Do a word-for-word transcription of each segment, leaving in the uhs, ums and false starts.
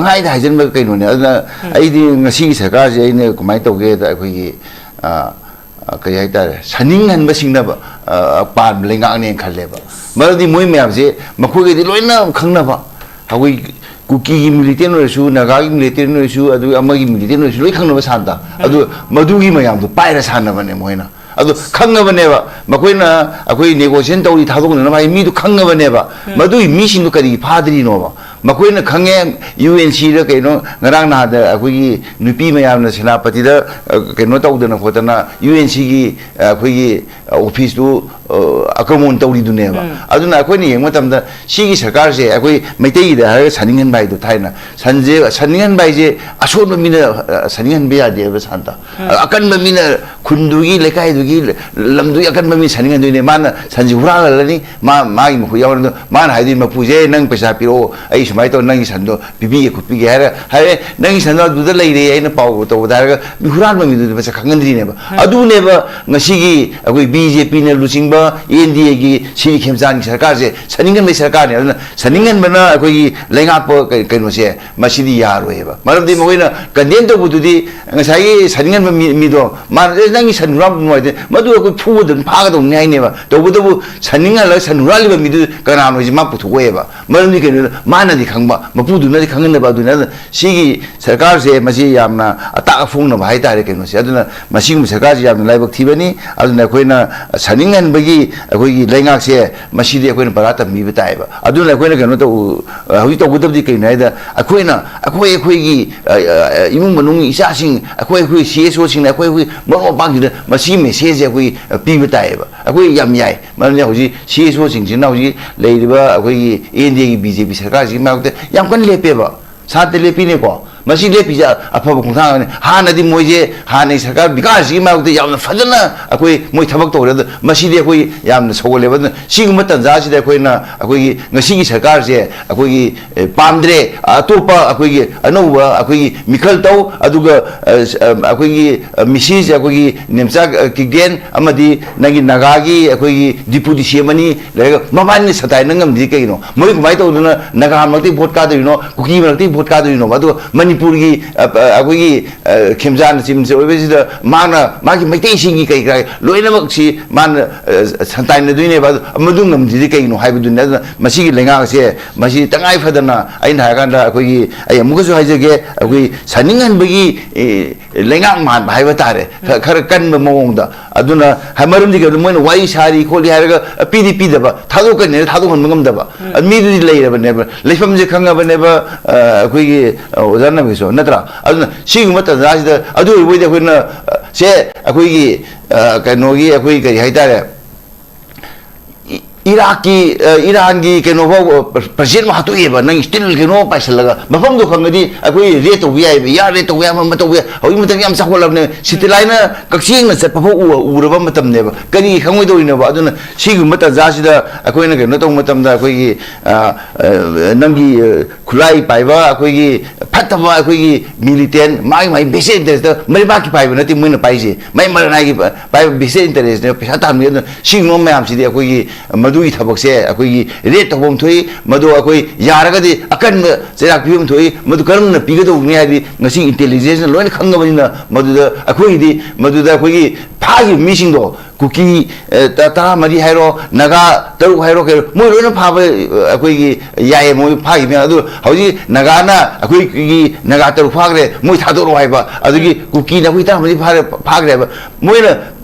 ꯄꯪꯍꯥꯏꯗ ꯍꯥꯏꯖꯤꯟꯕ ꯀꯩꯅꯣꯅꯦ꯫ ꯑꯗꯨꯅ ꯑꯩꯗꯤ ꯉꯁꯤꯒꯤ ꯁꯔꯀꯥꯔꯁꯦ ꯑꯩꯅ ꯀꯃꯥꯏꯅ ꯇꯧꯒꯦꯗ, ꯑꯩꯈꯣꯏꯒꯤ, ꯑ, ꯑ, ꯀꯩ ꯍꯥꯏꯇꯥꯔꯦ, ꯁꯟꯅꯤꯡꯍꯟꯕ ꯁꯤꯡꯅꯕ, ꯑ, ꯄꯥꯟꯕ ꯂꯩꯉꯥꯛꯅꯦꯅ ꯈꯜꯂꯦꯕ꯫ ꯃꯔꯝꯗꯤ ꯃꯣꯏ ꯃꯌꯥꯝꯁꯦ ꯃꯈꯣꯏꯒꯗꯤ ꯂꯣꯏꯅ ꯈꯪꯅꯕ, ꯑꯩꯈꯣꯏ ꯀꯨꯀꯤꯒꯤ ꯃꯤꯂꯤꯇꯦꯟ ꯑꯣꯏꯔꯁꯨ, ꯅꯥꯒꯥꯒꯤ ꯃꯤꯂꯤꯇꯦꯟ ꯑꯣꯏꯔꯁꯨ, ꯑꯗꯨꯒ ꯑꯃꯒꯤ ꯃꯤꯂꯤꯇꯦꯟ ꯑꯣꯏꯔꯁꯨ ꯂꯣꯏ ꯈꯪꯅꯕ ꯁꯥꯟꯇ꯫ ꯑꯗꯨ ꯃꯗꯨꯒꯤ ꯃꯌꯥꯝꯗꯣ ꯄꯥꯏꯔ ꯁꯥꯟꯅꯕꯅꯦ ꯃꯣꯏꯅ꯫ ꯑꯗꯨ ꯈꯪꯉꯕꯅꯦꯕ, ꯃꯈꯣꯏꯅ ꯑꯩꯈꯣꯏ ꯅꯦꯒꯣꯁꯤꯌꯦꯁꯟ ꯇꯧꯔꯤ ꯊꯥꯗꯣꯛꯅꯅꯕ ꯍꯥꯏ ꯃꯤꯗꯨ ꯈꯪꯉꯕꯅꯦꯕ꯫ ꯃꯗꯨꯒꯤ ꯃꯤꯁꯤꯡꯗꯨ ꯀꯔꯤꯒꯤ ꯐꯥꯗ꯭ꯔꯤꯅꯣꯕ? ꯃꯈꯣꯏꯅ ꯈꯪꯉꯦ, ꯌꯨ ꯑꯦꯟ ꯁꯤꯗ ꯀꯩꯅꯣ, ꯉꯔꯥꯡ ꯅꯍꯥꯟꯗ ꯑꯩꯈꯣꯏꯒꯤ ꯅꯨꯄꯤ ꯃꯌꯥꯝꯅ ꯁꯦꯅꯥꯄꯇꯤꯗ, ꯑ, ꯀꯩꯅꯣ ꯇꯧꯗꯅ ꯈꯣꯠꯇꯅ ꯌꯨ ꯑꯦꯟ ꯁꯤꯒꯤ, ꯑ, ꯑꯩꯈꯣꯏꯒꯤ, ꯑ, ꯑꯣꯐꯤꯁꯇꯨ, ꯑ, ꯑꯥꯀ꯭ꯔꯃꯣꯟ ꯇꯧꯔꯤꯗꯨꯅꯦꯕ꯫ ꯑꯗꯨꯅ ꯑꯩꯈꯣꯏꯅ ꯌꯦꯡꯕ ꯃꯇꯝꯗ ꯁꯤꯒꯤ ꯁꯔꯀꯥꯔꯁꯦ, ꯑꯩꯈꯣꯏ ꯃꯩꯇꯩꯒꯤꯗ ꯍꯥꯏꯔꯒ ꯁꯟꯅꯤꯡꯍꯟꯕ ꯍꯥꯏꯗꯣ ꯊꯥꯏꯅ, ꯁꯟꯁꯦ, ꯁꯟꯅꯤꯡꯍꯟꯕ ꯍꯥꯏꯁꯦ ꯑꯁꯣꯟꯕ ꯃꯤꯅ, ꯑ, ꯁꯟꯅꯤꯡꯍꯟꯕ ꯌꯥꯗꯦꯕ ꯁꯥꯟꯇ꯫ ꯑꯀꯟꯕ ꯃꯤꯅ, ꯈꯨꯟꯗꯨꯒꯤ, ꯂꯩꯀꯥꯏꯗꯨꯒꯤ, ꯂꯝꯗꯨꯒꯤ ꯑꯀꯟꯕ ꯃꯤꯅ ꯁꯟꯅꯤꯡꯍꯟꯗꯣꯏꯅꯦ꯫ ꯃꯥꯅ ꯁꯟꯁꯤ ꯍꯨꯔꯥꯜꯍꯜꯂꯅꯤ, ꯃꯥ, ꯃꯥꯒꯤ ꯃꯈꯨꯠ ꯌꯥꯎꯔꯅꯤ꯫ ꯃꯥꯅ ꯍꯥꯏꯗꯣꯏꯅꯤ, "ꯃꯄꯨꯁꯦ, ꯅꯪ ꯄꯩꯁꯥ ꯄꯤꯔꯛꯑꯣ, ꯑꯩ ꯁꯨꯃꯥꯏꯅ ꯇꯧꯔ ꯅꯪꯒꯤ ꯁꯟꯗꯣ ꯄꯤꯕꯤꯒꯦ ꯈꯣꯠꯄꯤꯒꯦ" ꯍꯥꯏꯔ, ꯍꯥꯏꯔꯦ, "ꯅꯪꯒꯤ ꯁꯟꯗꯣ ꯑꯗꯨꯗ ꯂꯩꯔꯦ, ꯑꯩꯅ ꯄꯥꯎ ꯇꯧꯕꯗ" ꯍꯥꯏꯔꯒ ꯃꯤ ꯍꯨꯔꯥꯟꯕ ꯃꯤꯗꯨꯗꯤ ꯃꯁꯛ ꯈꯪꯍꯟꯗ꯭ꯔꯤꯅꯦꯕ꯫ ꯑꯗꯨꯅꯦꯕ ꯉꯁꯤꯒꯤ ꯑꯩꯈꯣꯏ ꯕꯤ ꯖꯦ ꯄꯤꯅ ꯂꯨꯆꯤꯡꯕ ꯑꯦꯟ ꯗꯤ ꯑꯦꯒꯤ ꯁꯤꯔꯤ ꯈꯦꯝꯆꯥꯟꯒꯤ ꯁꯔꯀꯥꯔꯁꯦ ꯁꯟꯅꯤꯡꯍꯟꯕꯒꯤ ꯁꯔꯀꯥꯔꯅꯦ꯫ ꯑꯗꯨꯅ ꯁꯟꯅꯤꯡꯍꯟꯕꯅ ꯑꯩꯈꯣꯏꯒꯤ ꯂꯩꯉꯥꯛꯄ ꯀꯩ-, ꯀꯩꯅꯣꯁꯦ ꯃꯁꯤꯗꯤ ꯌꯥꯔꯣꯏꯕ꯫ ꯃꯔꯝꯗꯤ ꯃꯈꯣꯏꯅ ꯀꯟꯗꯦꯝ ꯇꯧꯕꯗꯨꯗꯤ ꯉꯁꯥꯏꯒꯤ ꯁꯟꯅꯤꯡꯍꯟꯕ ꯃꯤ-, ꯃꯤꯗꯣ ꯃꯥꯅ, "ꯑꯦ, ꯅꯪꯒꯤ ꯁꯟ ꯍꯨꯔꯥꯟꯕ ꯅꯨꯡꯉꯥꯏꯇꯦ, ꯃꯗꯨ ꯑꯩꯈꯣꯏ ꯐꯨꯒꯗꯕꯅꯤ, ꯐꯥꯒꯗꯧꯕꯅꯤ" ꯍꯥꯏꯅꯦꯕ꯫ ꯇꯧꯕꯇꯕꯨ ꯁꯟꯅꯤꯡꯍꯜꯂꯒ ꯁꯟ ꯍꯨꯔꯥꯜꯂꯤꯕ ꯃꯤꯗꯨ ꯀꯅꯥꯅꯣ ꯍꯥꯏꯁꯦ ꯃꯥ ꯄꯨꯊꯣꯛꯑꯣꯏꯕ꯫ ꯃꯔꯝꯗꯤ ꯀꯩꯅꯣꯗ ꯃꯥꯅꯗꯤ ꯈꯪꯕ, ꯃꯄꯨꯗꯨꯅꯗꯤ ꯈꯪꯍꯟꯗꯕ꯫ ꯑꯗꯨꯅ, ꯑꯗꯨꯅ ꯁꯤꯒꯤ ꯁꯔꯀꯥꯔꯁꯦ ꯃꯁꯤ ꯌꯥꯝꯅ ꯑꯇꯥꯛ ꯑꯐꯣꯡꯅꯕ ꯍꯥꯏꯇꯥꯔꯦ ꯀꯩꯅꯣꯁꯦ꯫ ꯑꯗꯨꯅ ꯃꯁꯤꯒꯨꯝꯕ ꯁꯔꯀꯥꯔꯁꯦ ꯌꯥꯝꯅ ꯂꯥꯏꯕꯛ ꯊꯤꯕꯅꯤ꯫ ꯑꯗꯨꯅ ꯑꯩꯈꯣꯏꯅ ꯁꯟꯅꯤꯡꯍꯟꯕꯒꯤ ꯑꯩꯈꯣꯏꯒꯤ ꯂꯩꯉꯥꯛꯁꯦ ꯃꯁꯤꯗꯤ ꯑꯩꯈꯣꯏꯅ ꯄꯔꯥ ꯇꯝꯕꯤꯕ ꯇꯥꯏꯌꯦꯕ꯫ ꯑꯗꯨꯅ ꯑꯩꯈꯣꯏꯅ ꯀꯩꯅꯣ ꯇꯧ-, ꯍꯧꯖꯤꯛ ꯇꯧꯒꯗꯕꯗꯤ ꯀꯩꯅꯣ ꯍꯥꯏꯗ, ꯑꯩꯈꯣꯏꯅ ꯑꯩꯈꯣꯏ ꯑꯩꯈꯣꯏꯒꯤ, ꯑ, ꯑ, ꯏꯃꯨꯡ ꯃꯅꯨꯡ ꯏꯆꯥꯁꯤꯡ, ꯑꯩꯈꯣꯏ ꯑꯩꯈꯣꯏ ꯁꯤ ꯑꯦꯁ ꯑꯣꯁꯤꯡꯅ, ꯑꯩꯈꯣꯏ ꯑꯩꯈꯣꯏ ꯃꯔꯨꯞ ꯃꯄꯥꯡꯁꯤꯡꯗ ꯃꯁꯤꯒꯤ ꯃꯦꯁꯦꯖꯁꯦ ꯑꯩꯈꯣꯏ, ꯑ, ꯄꯤꯕ ꯇꯥꯏꯌꯦꯕ꯫ ꯑꯩꯈꯣꯏ ꯌꯥꯝ ꯌꯥꯏ꯫ ꯃꯔꯝꯗꯤ ꯍꯧꯖꯤꯛ ꯁꯤ ꯑꯦꯁ ꯑꯣꯁꯤꯡꯁꯤꯅ ꯍꯧꯖꯤꯛ ꯂꯩꯔꯤꯕ ꯑꯩꯈꯣꯏꯒꯤ ꯑꯦꯟ ꯗꯤ ꯑꯦꯒꯤ ꯕꯤ ꯖꯦ ꯄꯤ ꯁꯔꯀꯥꯔꯁꯤꯒꯤ ꯃꯥꯌꯣꯛꯇ ꯌꯥꯝ ꯀꯟꯅ ꯂꯦꯞꯄꯦꯕ꯫ ꯁꯥꯟꯇ ꯂꯦꯞꯄꯤꯅꯦꯀꯣ꯫ ꯃꯁꯤ ꯂꯦꯞꯄꯤꯁꯦ ꯑꯐꯕ ꯈꯣꯡꯊꯥꯡ ꯑꯃꯅꯤ꯫ ꯍꯥꯟꯅꯗꯤ ꯃꯣꯏꯁꯦ, ꯍꯥꯟꯅꯒꯤ ꯁꯔꯀꯥꯔ ꯕꯤꯀꯥꯁꯀꯤ ꯃꯥꯌꯣꯛꯇ ꯌꯥꯝꯅ ꯐꯖꯅ ꯑꯩꯈꯣꯏ, ꯃꯣꯏ ꯊꯕꯛ ꯇꯧꯔꯦ꯫ ꯑꯗꯣ ꯃꯁꯤꯗꯤ ꯑꯩꯈꯣꯏ ꯌꯥꯝꯅ ꯁꯧꯒꯠꯂꯦꯕ꯫ ꯑꯗꯨꯅ ꯁꯤꯒꯨꯝꯕ ꯇꯥꯟꯖꯥꯁꯤꯗ ꯑꯩꯈꯣꯏꯅ, ꯑꯩꯈꯣꯏꯒꯤ ꯉꯁꯤꯒꯤ ꯁꯔꯀꯥꯔꯁꯦ ꯑꯩꯈꯣꯏꯒꯤ, ꯑꯦ, ꯄꯥꯝꯗ꯭ꯔꯦ, ꯑꯇꯣꯞꯄ ꯑꯩꯈꯣꯏꯒꯤ ꯑꯅꯧꯕ ꯑꯩꯈꯣꯏꯒꯤ ꯃꯤꯈꯜ ꯇꯧ, ꯑꯗꯨꯒ, ꯑ, ꯑ, ꯑꯩꯈꯣꯏꯒꯤ, ꯑ, ꯃꯤꯁꯤꯁꯦ ꯑꯩꯈꯣꯏꯒꯤ ꯅꯦꯝꯆꯥ, ꯑ, ꯀꯤꯞꯒꯦꯟ ꯑꯃꯗꯤ ꯅꯪꯒꯤ ꯅꯥꯒꯥꯒꯤ ꯑꯩꯈꯣꯏꯒꯤ ꯗꯤꯄꯨꯇꯤ ꯁꯤ ꯑꯦꯝ ꯑꯅꯤ ꯂꯩꯔꯒ ꯃꯕꯥꯅꯤꯅ ꯁꯟꯇꯥꯏꯅ ꯉꯝꯗ꯭ꯔꯤ ꯀꯩꯒꯤꯅꯣ? ꯃꯣꯏ ꯀꯃꯥꯏꯅ ꯇꯧꯗꯅ ꯅꯥꯒꯥ ꯃꯔꯛꯇꯒꯤ ꯚꯣꯠ ꯀꯥꯗꯣꯏꯅꯣ, ꯀꯨꯀꯤ ꯃꯔꯛꯇꯒꯤ ꯚꯣꯠ ꯀꯥꯗꯣꯏꯅꯣꯕ? ꯑꯗꯨꯒ ꯃꯅꯤꯄꯨꯔꯒꯤ, ꯑ, ꯑ, ꯑꯩꯈꯣꯏꯒꯤ, ꯑ, ꯈꯦꯝꯖꯥꯟꯅ ꯆꯤꯡꯕꯁꯦ ꯑꯣꯏꯕꯁꯤꯗ ꯃꯥꯅ ꯃꯥꯒꯤ ꯃꯩꯇꯩꯁꯤꯡꯒꯤ ꯀꯩ ꯀꯔꯥ ꯂꯣꯏꯅꯃꯛꯁꯤ ꯃꯥꯅ, ꯑ, ꯁꯟꯇꯥꯏꯅꯗꯣꯏꯅꯦꯕ꯫ ꯑꯗꯨ ꯃꯗꯨ ꯉꯝꯗ꯭ꯔꯤꯗꯤ ꯀꯩꯒꯤꯅꯣ ꯍꯥꯏꯕꯗꯨꯅꯤ꯫ ꯑꯗꯨꯅ ꯃꯁꯤꯒꯤ ꯂꯩꯉꯥꯛꯁꯦ, ꯃꯁꯤ ꯇꯉꯥꯏ ꯐꯗꯅ, ꯑꯩꯅ ꯍꯥꯏꯔꯀꯥꯟꯗ ꯑꯩꯈꯣꯏꯒꯤ, ꯑꯩ ꯑꯃꯨꯛꯀꯁꯨ ꯍꯥꯏꯖꯒꯦ, ꯑꯩꯈꯣꯏ ꯁꯥꯅꯤꯡꯍꯟꯕꯒꯤ, ꯑꯦ, ꯂꯩꯉꯥꯛ ꯃꯥꯟꯕ ꯍꯥꯏꯕ ꯇꯥꯔꯦ, ꯈ-, ꯈꯔ ꯀꯟꯕ ꯃꯑꯣꯡꯗ꯫ ꯑꯗꯨꯅ ꯍꯥꯏ-, ꯃꯔꯝꯗꯤ ꯀꯩꯅꯣ, ꯃꯣꯏꯅ ꯋꯥꯔꯤ ꯁꯥꯔꯤ ꯈꯣꯠꯂꯤ ꯍꯥꯏꯔꯒ ꯄꯤꯗꯤ ꯄꯤꯗꯕ, ꯊꯥꯗꯣꯛꯀꯅꯤ ꯍꯥꯏꯔ ꯊꯥꯗꯣꯛꯍꯟꯕ ꯉꯝꯗꯕ꯫ ꯑꯗꯨ ꯃꯤꯗꯨꯗꯤ ꯂꯩꯔꯕꯅꯦꯕ, ꯂꯩꯐꯝꯁꯦ ꯈꯪꯉꯕꯅꯦꯕ, ꯑ, ꯑꯩꯈꯣꯏꯒꯤ, ꯑ, ꯑꯣꯖꯥ ꯅꯕꯤꯁꯨ ꯅꯠꯇ꯭ꯔꯥ? ꯑꯗꯨꯅ ꯁꯤꯒꯨꯝꯕ ꯇꯥꯟꯖꯥꯁꯤꯗ ꯑꯗꯨ ꯑꯣꯏꯕ ꯑꯣꯏꯗꯤ ꯑꯩꯈꯣꯏꯅ, ꯑ, ꯁꯦ ꯑꯩꯈꯣꯏꯒꯤ, ꯑ, ꯀꯩꯅꯣꯒꯤ, ꯑꯩꯈꯣꯏ ꯀꯔꯤ ꯍꯥꯏꯇꯥꯔꯦ, ꯏ-, ꯏꯔꯥꯛꯀꯤ, ꯑ, ꯏꯔꯥꯟꯒꯤ ꯀꯩꯅꯣꯐꯥꯎ, ꯑ, ꯄ꯭ꯔ-, ꯄ꯭ꯔꯁꯤꯗꯦꯟ ꯑꯃ ꯍꯥꯠꯇꯣꯛꯑꯦꯕ, ꯅꯪ ꯁ꯭ꯇꯤꯜ ꯀꯩꯅꯣ ꯄꯥꯏꯁꯜꯂꯒ꯫ ꯃꯐꯝꯗꯣ ꯈꯪꯉꯗꯤ ꯑꯩꯈꯣꯏ ꯔꯦꯠ ꯇꯧꯕ ꯌꯥꯏꯑꯕ, ꯏꯌꯥꯔ ꯔꯦꯠ ꯇꯧꯕ ꯌꯥꯏ, ꯑꯃ ꯑꯃ ꯇꯧꯕ ꯌꯥꯏ꯫ ꯍꯧꯖꯤꯛ ꯃꯇꯝꯗꯤ ꯌꯥꯝ ꯆꯥꯎꯈꯠꯂꯕꯅꯦ, ꯁꯦꯇꯦꯂꯥꯏꯠꯅ ꯀꯛꯆꯦꯡꯅ ꯆꯠꯄ ꯐꯥꯎ ꯎ-, ꯎꯔꯕ ꯃꯇꯝꯅꯦꯕ꯫ ꯀꯔꯤ ꯈꯪꯉꯣꯏꯗꯧꯔꯤꯅꯣꯕ? ꯑꯗꯨꯅ ꯁꯤꯒꯨꯝꯕ ꯇꯥꯟꯖꯥꯁꯤꯗ ꯑꯩꯈꯣꯏꯅ ꯀꯩꯅꯣ ꯇꯧꯕ ꯃꯇꯝꯗ ꯑꯩꯈꯣꯏꯒꯤ, ꯑ, ꯑ, ꯅꯪꯒꯤ, ꯑ, ꯈꯨꯠꯂꯥꯏ ꯄꯥꯏꯕ ꯑꯩꯈꯣꯏꯒꯤ ꯐꯠꯇꯕ ꯑꯩꯈꯣꯏꯒꯤ ꯃꯤꯂꯤꯇꯦꯟ ꯃꯥꯒꯤ ꯃꯥꯒꯤ ꯚꯦꯁꯇꯦꯠ ꯏꯟꯇꯔꯦꯁꯇ ꯃꯔꯩꯕꯥꯛꯀꯤ ꯄꯥꯏꯕ ꯅꯠꯇꯦ ꯃꯣꯏꯅ ꯄꯥꯏꯁꯦ, ꯃꯥꯏ ꯃꯔꯅꯥꯏꯒꯤ ꯄꯥꯏꯕ ꯚꯦꯁꯇꯦꯠ ꯏꯟꯇꯔꯦꯁꯅꯦꯕ ꯄꯩꯁꯥ ꯇꯥꯟꯕꯒꯤ꯫ ꯑꯗꯨꯅ ꯁꯤꯒꯨꯝꯕ ꯃꯌꯥꯝꯁꯤꯗꯤ ꯑꯩꯈꯣꯏꯒꯤ ꯃꯗꯨꯒꯤ ꯊꯕꯛꯁꯦ ꯑꯩꯈꯣꯏꯒꯤ ꯔꯦꯠ ꯇꯧꯐꯝ ꯊꯣꯛꯏ꯫ ꯃꯗꯨ ꯑꯩꯈꯣꯏ ꯌꯥꯔꯒꯗꯤ ꯑꯀꯟꯕ ꯆꯩꯔꯥꯛ ꯄꯤꯐꯝ ꯊꯣꯛꯏ꯫ ꯃꯗꯨ ꯀꯔꯝꯅ ꯄꯤꯒꯗꯧꯕꯅꯤ ꯍꯥꯏꯗꯤ ꯉꯁꯤ ꯏꯟꯇꯦꯂꯤꯖꯦꯟꯁꯅ ꯂꯣꯏꯅ ꯈꯪꯉꯕꯅꯤꯅ ꯃꯗꯨꯗ ꯑꯩꯈꯣꯏꯒꯤꯗꯤ, ꯃꯗꯨꯗ ꯑꯩꯈꯣꯏꯒꯤ ꯐꯥꯈꯤꯕ ꯃꯤꯁꯤꯡꯗꯣ ꯀꯨꯀꯤ, ꯑ, ꯇ-, ꯇꯔꯥꯃꯔꯤ ꯍꯥꯏꯔꯣ, ꯅꯥꯒꯥ ꯇꯔꯨꯛ ꯍꯥꯏꯔꯣ, ꯀꯩꯔꯣ, ꯃꯣꯏ ꯂꯣꯏꯅ ꯐꯥꯕ, ꯑ, ꯑꯩꯈꯣꯏꯒꯤ ꯌꯥꯏꯌꯦ, ꯃꯣꯏ ꯐꯥꯈꯤꯕ ꯃꯌꯥꯝ꯫ ꯑꯗꯨ ꯍꯧꯖꯤꯛ ꯅꯥꯒꯥꯅ ꯑꯩꯈꯣꯏꯒꯤ ꯅꯥꯒꯥ ꯇꯔꯨꯛ ꯐꯥꯈ꯭ꯔꯦ, ꯃꯣꯏ ꯊꯥꯗꯣꯔꯛꯑꯣ ꯍꯥꯏꯕ, ꯑꯗꯒꯤ ꯀꯨꯀꯤꯅ ꯑꯩꯈꯣꯏ ꯇꯔꯥꯃꯔꯤ ꯐꯥꯔꯦ, ꯐꯥꯈ꯭ꯔꯦ ꯍꯥꯏꯕ꯫ ꯃꯣꯏꯅ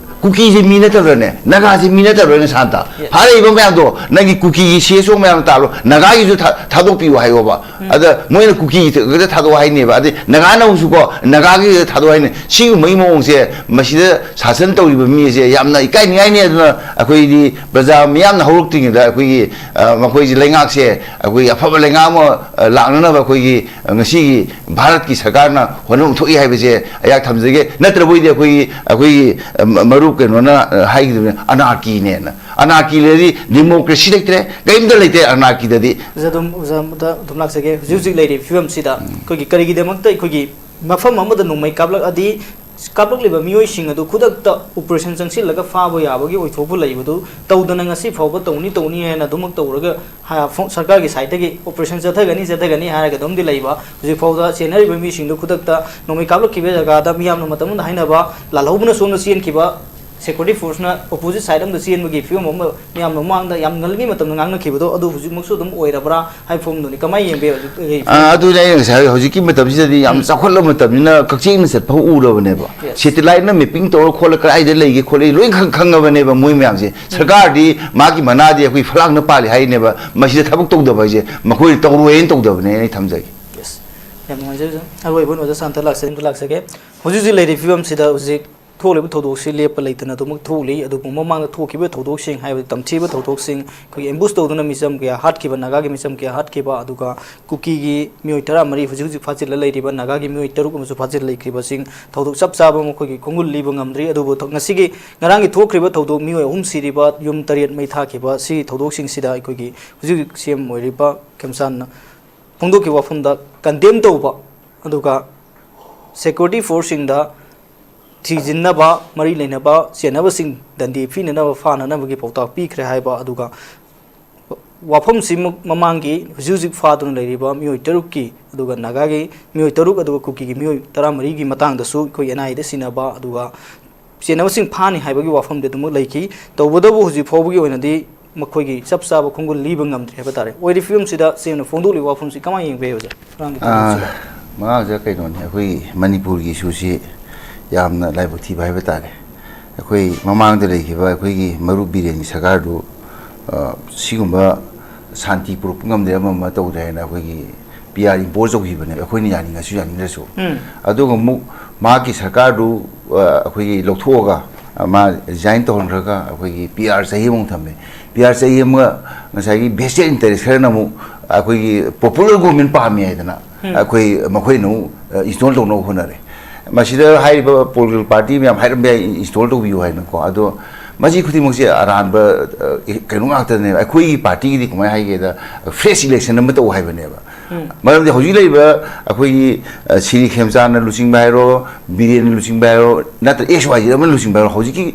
ꯀꯨꯀꯤꯁꯦ ꯃꯤ ꯅꯠꯇꯕ꯭ꯔꯅꯦ? ꯅꯥꯒꯥꯁꯦ ꯃꯤ ꯅꯠꯇꯕ꯭ꯔꯅꯦ, ꯁꯥꯟꯇ? ꯐꯥꯔꯛꯏꯕ ꯃꯌꯥꯝꯗꯣ, ꯅꯪꯒꯤ ꯀꯨꯀꯤꯒꯤ ꯁꯤ ꯑꯦꯁ ꯑꯣ ꯃꯌꯥꯝ ꯇꯥꯜꯂꯣ, ꯅꯥꯒꯥꯒꯤꯁꯨ ꯊꯥ-, ꯊꯥꯗꯣꯛꯄꯤꯌꯨ ꯍꯥꯏꯌꯣꯕ꯫ ꯑꯗ ꯃꯣꯏꯅ ꯀꯨꯀꯤ ꯈꯛꯇ ꯊꯥꯗꯣꯛꯑꯣ ꯍꯥꯏꯅꯦꯕ, ꯑꯗꯩ ꯅꯥꯒꯥꯅ ꯑꯃꯨꯛꯁꯨꯀꯣ, ꯅꯥꯒꯥꯒꯤ ꯈꯛꯇ ꯊꯥꯗꯣꯛꯑꯣ ꯍꯥꯏꯅꯦ꯫ ꯁꯤꯒꯨꯝꯕꯒꯤ ꯃꯑꯣꯡꯁꯦ, ꯃꯁꯤꯗ ꯁꯥꯁꯟ ꯇꯧꯔꯤꯕ ꯃꯤ ꯑꯁꯦ ꯌꯥꯝꯅ ꯏꯀꯥꯏꯅꯤꯡꯉꯥꯏꯅꯤ꯫ ꯑꯗꯨꯅ ꯑꯩꯈꯣꯏꯗꯤ ꯄ꯭ꯔꯖꯥ ꯃꯤꯌꯥꯝꯅ ꯍꯧꯔꯛꯇ꯭ꯔꯤꯉꯩꯗ ꯑꯩꯈꯣꯏꯒꯤ, ꯑ, ꯃꯈꯣꯏꯁꯦ, ꯂꯩꯉꯥꯛꯁꯦ ꯑꯩꯈꯣꯏꯒꯤ ꯑꯐꯕ ꯂꯩꯉꯥꯛ ꯑꯃ, ꯑ, ꯂꯥꯛꯅꯅꯕ ꯑꯩꯈꯣꯏꯒꯤ, ꯑ, ꯉꯁꯤꯒꯤ ꯚꯥꯔꯠꯀꯤ ꯁꯔꯀꯥꯔꯅ ꯍꯣꯠꯅꯐꯝ ꯊꯣꯛꯏ ꯍꯥꯏꯕꯁꯦ ꯑꯩꯍꯥꯛ ꯊꯝꯖꯒꯦ꯫ ꯅꯠꯇ꯭ꯔꯕ ꯑꯣꯏꯗꯤ ꯑꯩꯈꯣꯏꯒꯤ, ꯑꯩꯈꯣꯏꯒꯤ, ꯑ, ꯃ-, ꯃꯔꯨꯞ ꯀꯩꯅꯣꯅ, ꯑ, ꯍꯥꯏꯈꯤꯕꯅꯤ, ꯑꯅꯥꯔꯀꯤꯅꯦꯅ꯫ ꯑꯅꯥꯔꯀꯤ ꯂꯩꯔꯗꯤ ꯗꯦꯃꯣꯀ꯭ꯔꯦꯁꯤ ꯂꯩꯇ꯭ꯔꯦ, ꯀꯔꯤꯝꯇ ꯂꯩꯇ꯭ꯔꯦ ꯑꯅꯥꯔꯀꯤꯗꯗꯤ꯫ ꯑꯣꯖꯥ ꯑꯗꯨꯝ, ꯑꯣꯖꯥꯗ ꯑꯗꯨꯝ ꯂꯥꯛꯆꯒꯦ꯫ ꯍꯧꯖꯤꯛ ꯍꯧꯖꯤꯛ ꯂꯩꯔꯤꯕ ꯐꯤꯕꯝꯁꯤꯗ ꯑꯩꯈꯣꯏꯒꯤ ꯀꯔꯤꯒꯤꯗꯃꯛꯇ ꯑꯩꯈꯣꯏꯒꯤ ꯃꯐꯝ ꯑꯃꯗ ꯅꯣꯡꯃꯩ ꯀꯥꯞꯂꯛꯑꯗꯤ, ꯀꯥꯞꯂꯛꯂꯤꯕ ꯃꯤꯑꯣꯏꯁꯤꯡ ꯑꯗꯨ ꯈꯨꯗꯛꯇ operation ꯆꯪꯁꯤꯜꯂꯒ ꯐꯥꯕ ꯌꯥꯕꯒꯤ ꯑꯣꯏꯊꯣꯛꯄ ꯂꯩꯕꯗꯨ ꯇꯧꯗꯅ ꯉꯁꯤ ꯐꯥꯎꯕ ꯇꯧꯅꯤ ꯇꯧꯅꯤ ꯍꯥꯏꯅ ꯑꯗꯨꯃꯛ ꯇꯧꯔꯒ ꯍꯥ-, ꯐꯣ-, ꯁꯔꯀꯥꯔꯒꯤ side ꯇꯒꯤ operation ꯆꯠꯊꯒꯅꯤ, ꯆꯠꯊꯒꯅꯤ ꯍꯥꯏꯔꯒ ꯑꯗꯨꯝꯗꯤ ꯂꯩꯕ꯫ ꯍꯧꯖꯤꯛ ꯐꯥꯎꯗ ꯆꯦꯟꯅꯔꯤꯕ ꯃꯤꯁꯤꯡꯗꯨ ꯈꯨꯗꯛꯇ ꯅꯣꯡꯃꯩ ꯀꯥꯞꯂꯛꯈꯤꯕ ꯖꯒꯥꯗ ꯃꯤꯌꯥꯝꯅ ꯃꯇꯝ ꯑꯃꯗ ꯍꯥꯏꯅꯕ ꯂꯥꯜꯍꯧꯕꯅ ꯁꯣꯝꯗ ꯆꯦꯟꯈꯤꯕ, security force ꯅ opposite side ꯑꯃꯗ ꯆꯦꯟꯕꯒꯤ ꯐꯤꯕꯝ ꯑꯃ ꯃꯤꯌꯥꯝ ꯃꯃꯥꯡꯗ ꯌꯥꯝ ꯉꯜꯂꯤꯉꯩ ꯃꯇꯝꯗ ꯉꯥꯡꯅꯈꯤꯕꯗꯣ, ꯑꯗꯨ ꯍꯧꯖꯤꯛꯃꯛꯁꯨ ꯑꯗꯨꯝ ꯑꯣꯏꯔꯕ꯭ꯔꯥ ꯍꯥꯏꯕ ꯐꯤꯕꯝꯗꯨꯅꯤ꯫ ꯀꯃꯥꯏꯅ ꯌꯦꯡꯕ ꯌꯥꯏ ꯍꯧꯖꯤꯛ? ꯑ, ꯑꯗꯨꯅꯦ ꯑꯩꯅ ꯉꯁꯥꯏ ꯍꯥꯏ-, ꯍꯧꯖꯤꯛꯀꯤ ꯃꯇꯝꯁꯤꯗꯗꯤ ꯌꯥꯝ ꯎꯝ꯫ ꯆꯥꯎꯈꯠꯂꯕ ꯃꯇꯝꯅꯤꯅ ꯀꯛꯆꯦꯡꯅ ꯆꯠꯄ ꯎꯔꯕꯅꯦꯕ꯫ Yes. Satellite ꯅ mapping ꯇꯧꯔ ꯈꯣꯠꯂ ꯀꯗꯥꯏꯗ ꯂꯩꯒꯦ ꯈꯣꯠꯂꯤ ꯂꯣꯏ ꯈꯪ-, ꯈꯪꯉꯕꯅꯦꯕ ꯃꯣꯏ ꯃꯌꯥꯝꯁꯦ꯫ ꯎꯝ꯫ ꯁꯔꯀꯥꯔꯗꯤ ꯃꯥꯒꯤ ꯃꯅꯥꯗꯤ ꯑꯩꯈꯣꯏ ꯐꯂꯥꯡꯅ ꯄꯥꯜꯂꯤ ꯍꯥꯏꯅꯦꯕ꯫ ꯃꯁꯤꯗ ꯊꯕꯛ ꯇꯧꯗꯕ ꯍꯥꯏꯁꯦ ꯃꯈꯣꯏ ꯇꯧꯔꯣꯏꯅ ꯇꯧꯗꯕꯅꯦ, ꯑꯩ ꯊꯝꯖꯒꯦ꯫ Yes. ꯌꯥꯝ ꯅꯨꯡꯉꯥꯏꯖꯔꯦ, ꯑꯣꯖꯥ꯫ ꯑꯔꯣꯏꯕ ꯑꯣꯏꯅ ꯑꯣꯖꯥ ꯁꯥꯟꯇ ꯂꯥꯛꯆ-, ꯂꯥꯛꯆꯒꯦ꯫ ꯍꯧꯖꯤꯛ ꯍꯧꯖꯤꯛ ꯂꯩꯔꯤꯕ ꯐꯤꯕꯝꯁꯤꯗ ꯍꯧꯖꯤꯛ ꯊꯣꯛꯂꯤꯕ ꯊꯧꯗꯣꯛꯁꯤ ꯂꯦꯞꯄ ꯂꯩꯇꯅ ꯑꯗꯨꯃꯛ ꯊꯣꯛꯂꯤ꯫ ꯑꯗꯨꯕꯨ ꯃꯃꯥꯡꯗ ꯊꯣꯛꯈꯤꯕ ꯊꯧꯗꯣꯛꯁꯤꯡ, ꯍꯥꯏꯕꯗꯤ ꯇꯝꯊꯤꯕ ꯊꯧꯗꯣꯛꯁꯤꯡ, ꯑꯩꯈꯣꯏꯒꯤ ambush ꯇꯧꯗꯨꯅ ꯃꯤꯆꯝ ꯀꯌꯥ ꯍꯥꯠꯈꯤꯕ, ꯅꯥꯒꯥꯒꯤ ꯃꯤꯆꯝ ꯀꯌꯥ ꯍꯥꯠꯈꯤꯕ, ꯑꯗꯨꯒ ꯀꯨꯀꯤꯒꯤ ꯃꯤꯑꯣꯏ ꯇꯔꯥꯃꯔꯤ, ꯍꯧꯖꯤꯛ ꯍꯧꯖꯤꯛ ꯐꯥꯖꯤꯜꯂ ꯂꯩꯔꯤꯕ ꯅꯥꯒꯥꯒꯤ ꯃꯤꯑꯣꯏ ꯇꯔꯨꯛ ꯑꯃꯁꯨ ꯐꯥꯖꯤꯜꯂ ꯂꯩꯈ꯭ꯔꯤꯕꯁꯤꯡ, ꯊꯧꯗꯣꯛ ꯆꯞ ꯆꯥꯕ ꯃꯈꯣꯏꯒꯤ ꯈꯣꯡꯒꯨꯜ ꯂꯤꯕ ꯉꯝꯗ꯭ꯔꯤ꯫ ꯑꯗꯨꯕꯨ ꯊ-, ꯉꯁꯤꯒꯤ, ꯉꯔꯥꯡꯒꯤ ꯊꯣꯛꯈ꯭ꯔꯤꯕ ꯊꯧꯗꯣꯛ, ꯃꯤꯑꯣꯏ ꯑꯍꯨꯝ ꯁꯤꯔꯤꯕ, ꯌꯨꯝ ꯇꯔꯦꯠ ꯃꯩ ꯊꯥꯈꯤꯕ, ꯁꯤ ꯊꯧꯗꯣꯛꯁꯤꯡꯁꯤꯗ ꯑꯩꯈꯣꯏꯒꯤ ꯍꯧꯖꯤꯛ ꯍꯧꯖꯤꯛ ꯁꯤ ꯑꯦꯝ ꯑꯣꯏꯔꯤꯕ ꯈꯦꯝꯆꯥꯟꯅ ꯐꯣꯡꯗꯣꯛꯈꯤꯕ ꯋꯥꯐꯝꯗ condemn ꯇꯧꯕ, ꯑꯗꯨꯒ security force ꯁꯤꯡꯗ ꯊꯤꯖꯤꯟꯅꯕ, ꯃꯔꯤ ꯂꯩꯅꯕ ꯆꯦꯟꯅꯕꯁꯤꯡ ꯗꯟꯗꯤ ꯄꯤꯅꯅꯕ, ꯐꯥꯅꯅꯕꯒꯤ ꯄꯥꯎꯇꯥꯛ ꯄꯤꯈ꯭ꯔꯦ ꯍꯥꯏꯕ, ꯑꯗꯨꯒ ꯋꯥꯐꯝꯁꯤꯃꯛ ꯃꯃꯥꯡꯒꯤ ꯍꯧꯖꯤꯛ ꯍꯧꯖꯤꯛ ꯐꯥꯗꯨꯅ ꯂꯩꯔꯤꯕ ꯃꯤꯑꯣꯏ ꯇꯔꯨꯛꯀꯤ, ꯑꯗꯨꯒ ꯅꯥꯒꯥꯒꯤ ꯃꯤꯑꯣꯏ ꯇꯔꯨꯛ, ꯑꯗꯨꯒ ꯀꯨꯀꯤꯒꯤ ꯃꯤꯑꯣꯏ ꯇꯔꯥꯃꯔꯤꯒꯤ ꯃꯇꯥꯡꯗꯁꯨ ꯑꯩꯈꯣꯏ ꯑꯦꯟ ꯑꯥꯏ ꯑꯦꯗ ꯁꯤꯟꯅꯕ, ꯑꯗꯨꯒ ꯆꯦꯟꯅꯕꯁꯤꯡ ꯐꯥꯅꯤ ꯍꯥꯏꯕꯒꯤ ꯋꯥꯐꯝꯗꯤ ꯑꯗꯨꯃꯛ ꯂꯩꯈꯤ꯫ ꯇꯧꯕꯇꯕꯨ ꯍꯧꯖꯤꯛ ꯐꯥꯎꯕꯒꯤ ꯑꯣꯏꯅꯗꯤ ꯃꯈꯣꯏꯒꯤ ꯆꯞ ꯆꯥꯕ ꯈꯣꯡꯒꯨꯜ ꯂꯤꯕ ꯉꯝꯗ꯭ꯔꯤ ꯍꯥꯏꯕ ꯇꯥꯔꯦ꯫ ꯑꯣꯏꯔꯤꯕ ꯐꯤꯕꯝꯁꯤꯗ ꯁꯤ ꯑꯦꯝꯅ ꯐꯣꯡꯗꯣꯛꯂꯤꯕ ꯋꯥꯐꯝꯁꯤ ꯀꯃꯥꯏꯅ ꯌꯦꯡꯕ ꯌꯥꯏ, ꯑꯣꯖꯥ? ꯉꯔꯥꯡꯒꯤ ꯑꯥ, ꯊꯧꯗꯣꯛꯁꯤꯗ꯫ ꯃꯉꯥꯡꯁꯦ ꯀꯩꯅꯣꯅꯦ, ꯑꯩꯈꯣꯏꯒꯤ ꯃꯅꯤꯄꯨꯔꯒꯤ ꯏꯁꯨꯁꯤ ꯌꯥꯝꯅ ꯂꯥꯏꯕꯛ ꯊꯤꯕ ꯍꯥꯏꯕ ꯇꯥꯔꯦ꯫ ꯑꯩꯈꯣꯏ ꯃꯃꯥꯡꯗ ꯂꯩꯈꯤꯕ ꯑꯩꯈꯣꯏꯒꯤ ꯃꯔꯨꯞ ꯕꯤꯔꯦꯟꯒꯤ ꯁꯔꯀꯥꯔꯗꯨ, ꯑ, ꯁꯤꯒꯨꯝꯕ ꯁꯥꯟꯇꯤ ꯄꯨꯔꯛꯄ ꯉꯝꯗ꯭ꯔꯦ, ꯑꯃ ꯑꯃ ꯇꯧꯗ꯭ꯔꯦ ꯍꯥꯏꯅ ꯑꯩꯈꯣꯏꯒꯤ ꯄꯤ ꯑꯥꯔ impose ꯇꯧꯈꯤꯕꯅꯦꯕ, ꯑꯩꯈꯣꯏꯅ ꯌꯥꯅꯤꯡꯉꯁꯨ ꯌꯥꯅꯤꯡꯗ꯭ꯔꯁꯨ꯫ ꯎꯝ꯫ ꯑꯗꯨꯒ ꯑꯃꯨꯛ ꯃꯍꯥꯛꯀꯤ ꯁꯔꯀꯥꯔꯗꯨ, ꯑ, ꯑꯩꯈꯣꯏꯒꯤ ꯂꯧꯊꯣꯛꯑꯒ, ꯑ, ꯃꯥ resign ꯇꯧꯍꯟꯈ꯭ꯔꯒ ꯑꯩꯈꯣꯏꯒꯤ ꯄꯤ ꯑꯥꯔ ꯆꯍꯤ ꯑꯃꯃꯨꯛ ꯊꯝꯃꯦ꯫ ꯄꯤ ꯑꯥꯔ ꯆꯍꯤ ꯑꯃ ꯉꯁꯥꯏꯒꯤ vested interest ꯈꯔꯅ ꯑꯃꯨꯛ ꯑꯩꯈꯣꯏꯒꯤ popular government ꯄꯥꯝꯃꯤ ꯍꯥꯏꯗꯅ ꯎꯝ꯫ ꯑꯩꯈꯣꯏ ꯃꯈꯣꯏꯅ ꯑꯃꯨꯛ, ꯑ, install ꯇꯧꯅꯕ ꯍꯣꯠꯅꯔꯦ꯫ ꯃꯁꯤꯗ ꯍꯥꯏꯔꯤꯕ political party ꯃꯌꯥꯝ ꯍꯥꯏꯔꯝꯕ ꯌꯥꯏ, install ꯇꯧꯕꯤꯌꯨ ꯍꯥꯏꯅꯀꯣ꯫ ꯑꯗꯣ ꯃꯁꯤ ꯈꯨꯗꯤꯡꯃꯛꯁꯦ ꯑꯔꯥꯟꯕ, ꯑ, ꯀꯩꯅꯣ ꯉꯥꯛꯇꯅꯦꯕ꯫ ꯑꯩꯈꯣꯏꯒꯤ partyꯒꯤꯗꯤ ꯀꯃꯥꯏꯅ ꯍꯥꯏꯒꯦꯗ, fresh election ꯑꯃ ꯇꯧ ꯍꯥꯏꯕꯅꯦꯕ꯫ ꯎꯝ꯫ ꯃꯔꯝꯗꯤ ꯍꯧꯖꯤꯛ ꯂꯩꯔꯤꯕ ꯑꯩꯈꯣꯏꯒꯤ, ꯑ, ꯁꯤꯔꯤ ꯈꯦꯝꯆꯥꯟꯅ ꯂꯨꯆꯤꯡꯕ ꯍꯥꯏꯔꯣ, ꯕꯤꯔꯦꯟꯅ ꯂꯨꯆꯤꯡꯕ ꯍꯥꯏꯔꯣ, ꯅꯠꯇ꯭ꯔ ꯑꯦꯛꯁ ꯋꯥꯏ ꯖꯦꯗ ꯑꯃꯅ ꯂꯨꯆꯤꯡꯕ ꯍꯥꯏꯔꯣ, ꯍꯧꯖꯤꯛꯀꯤ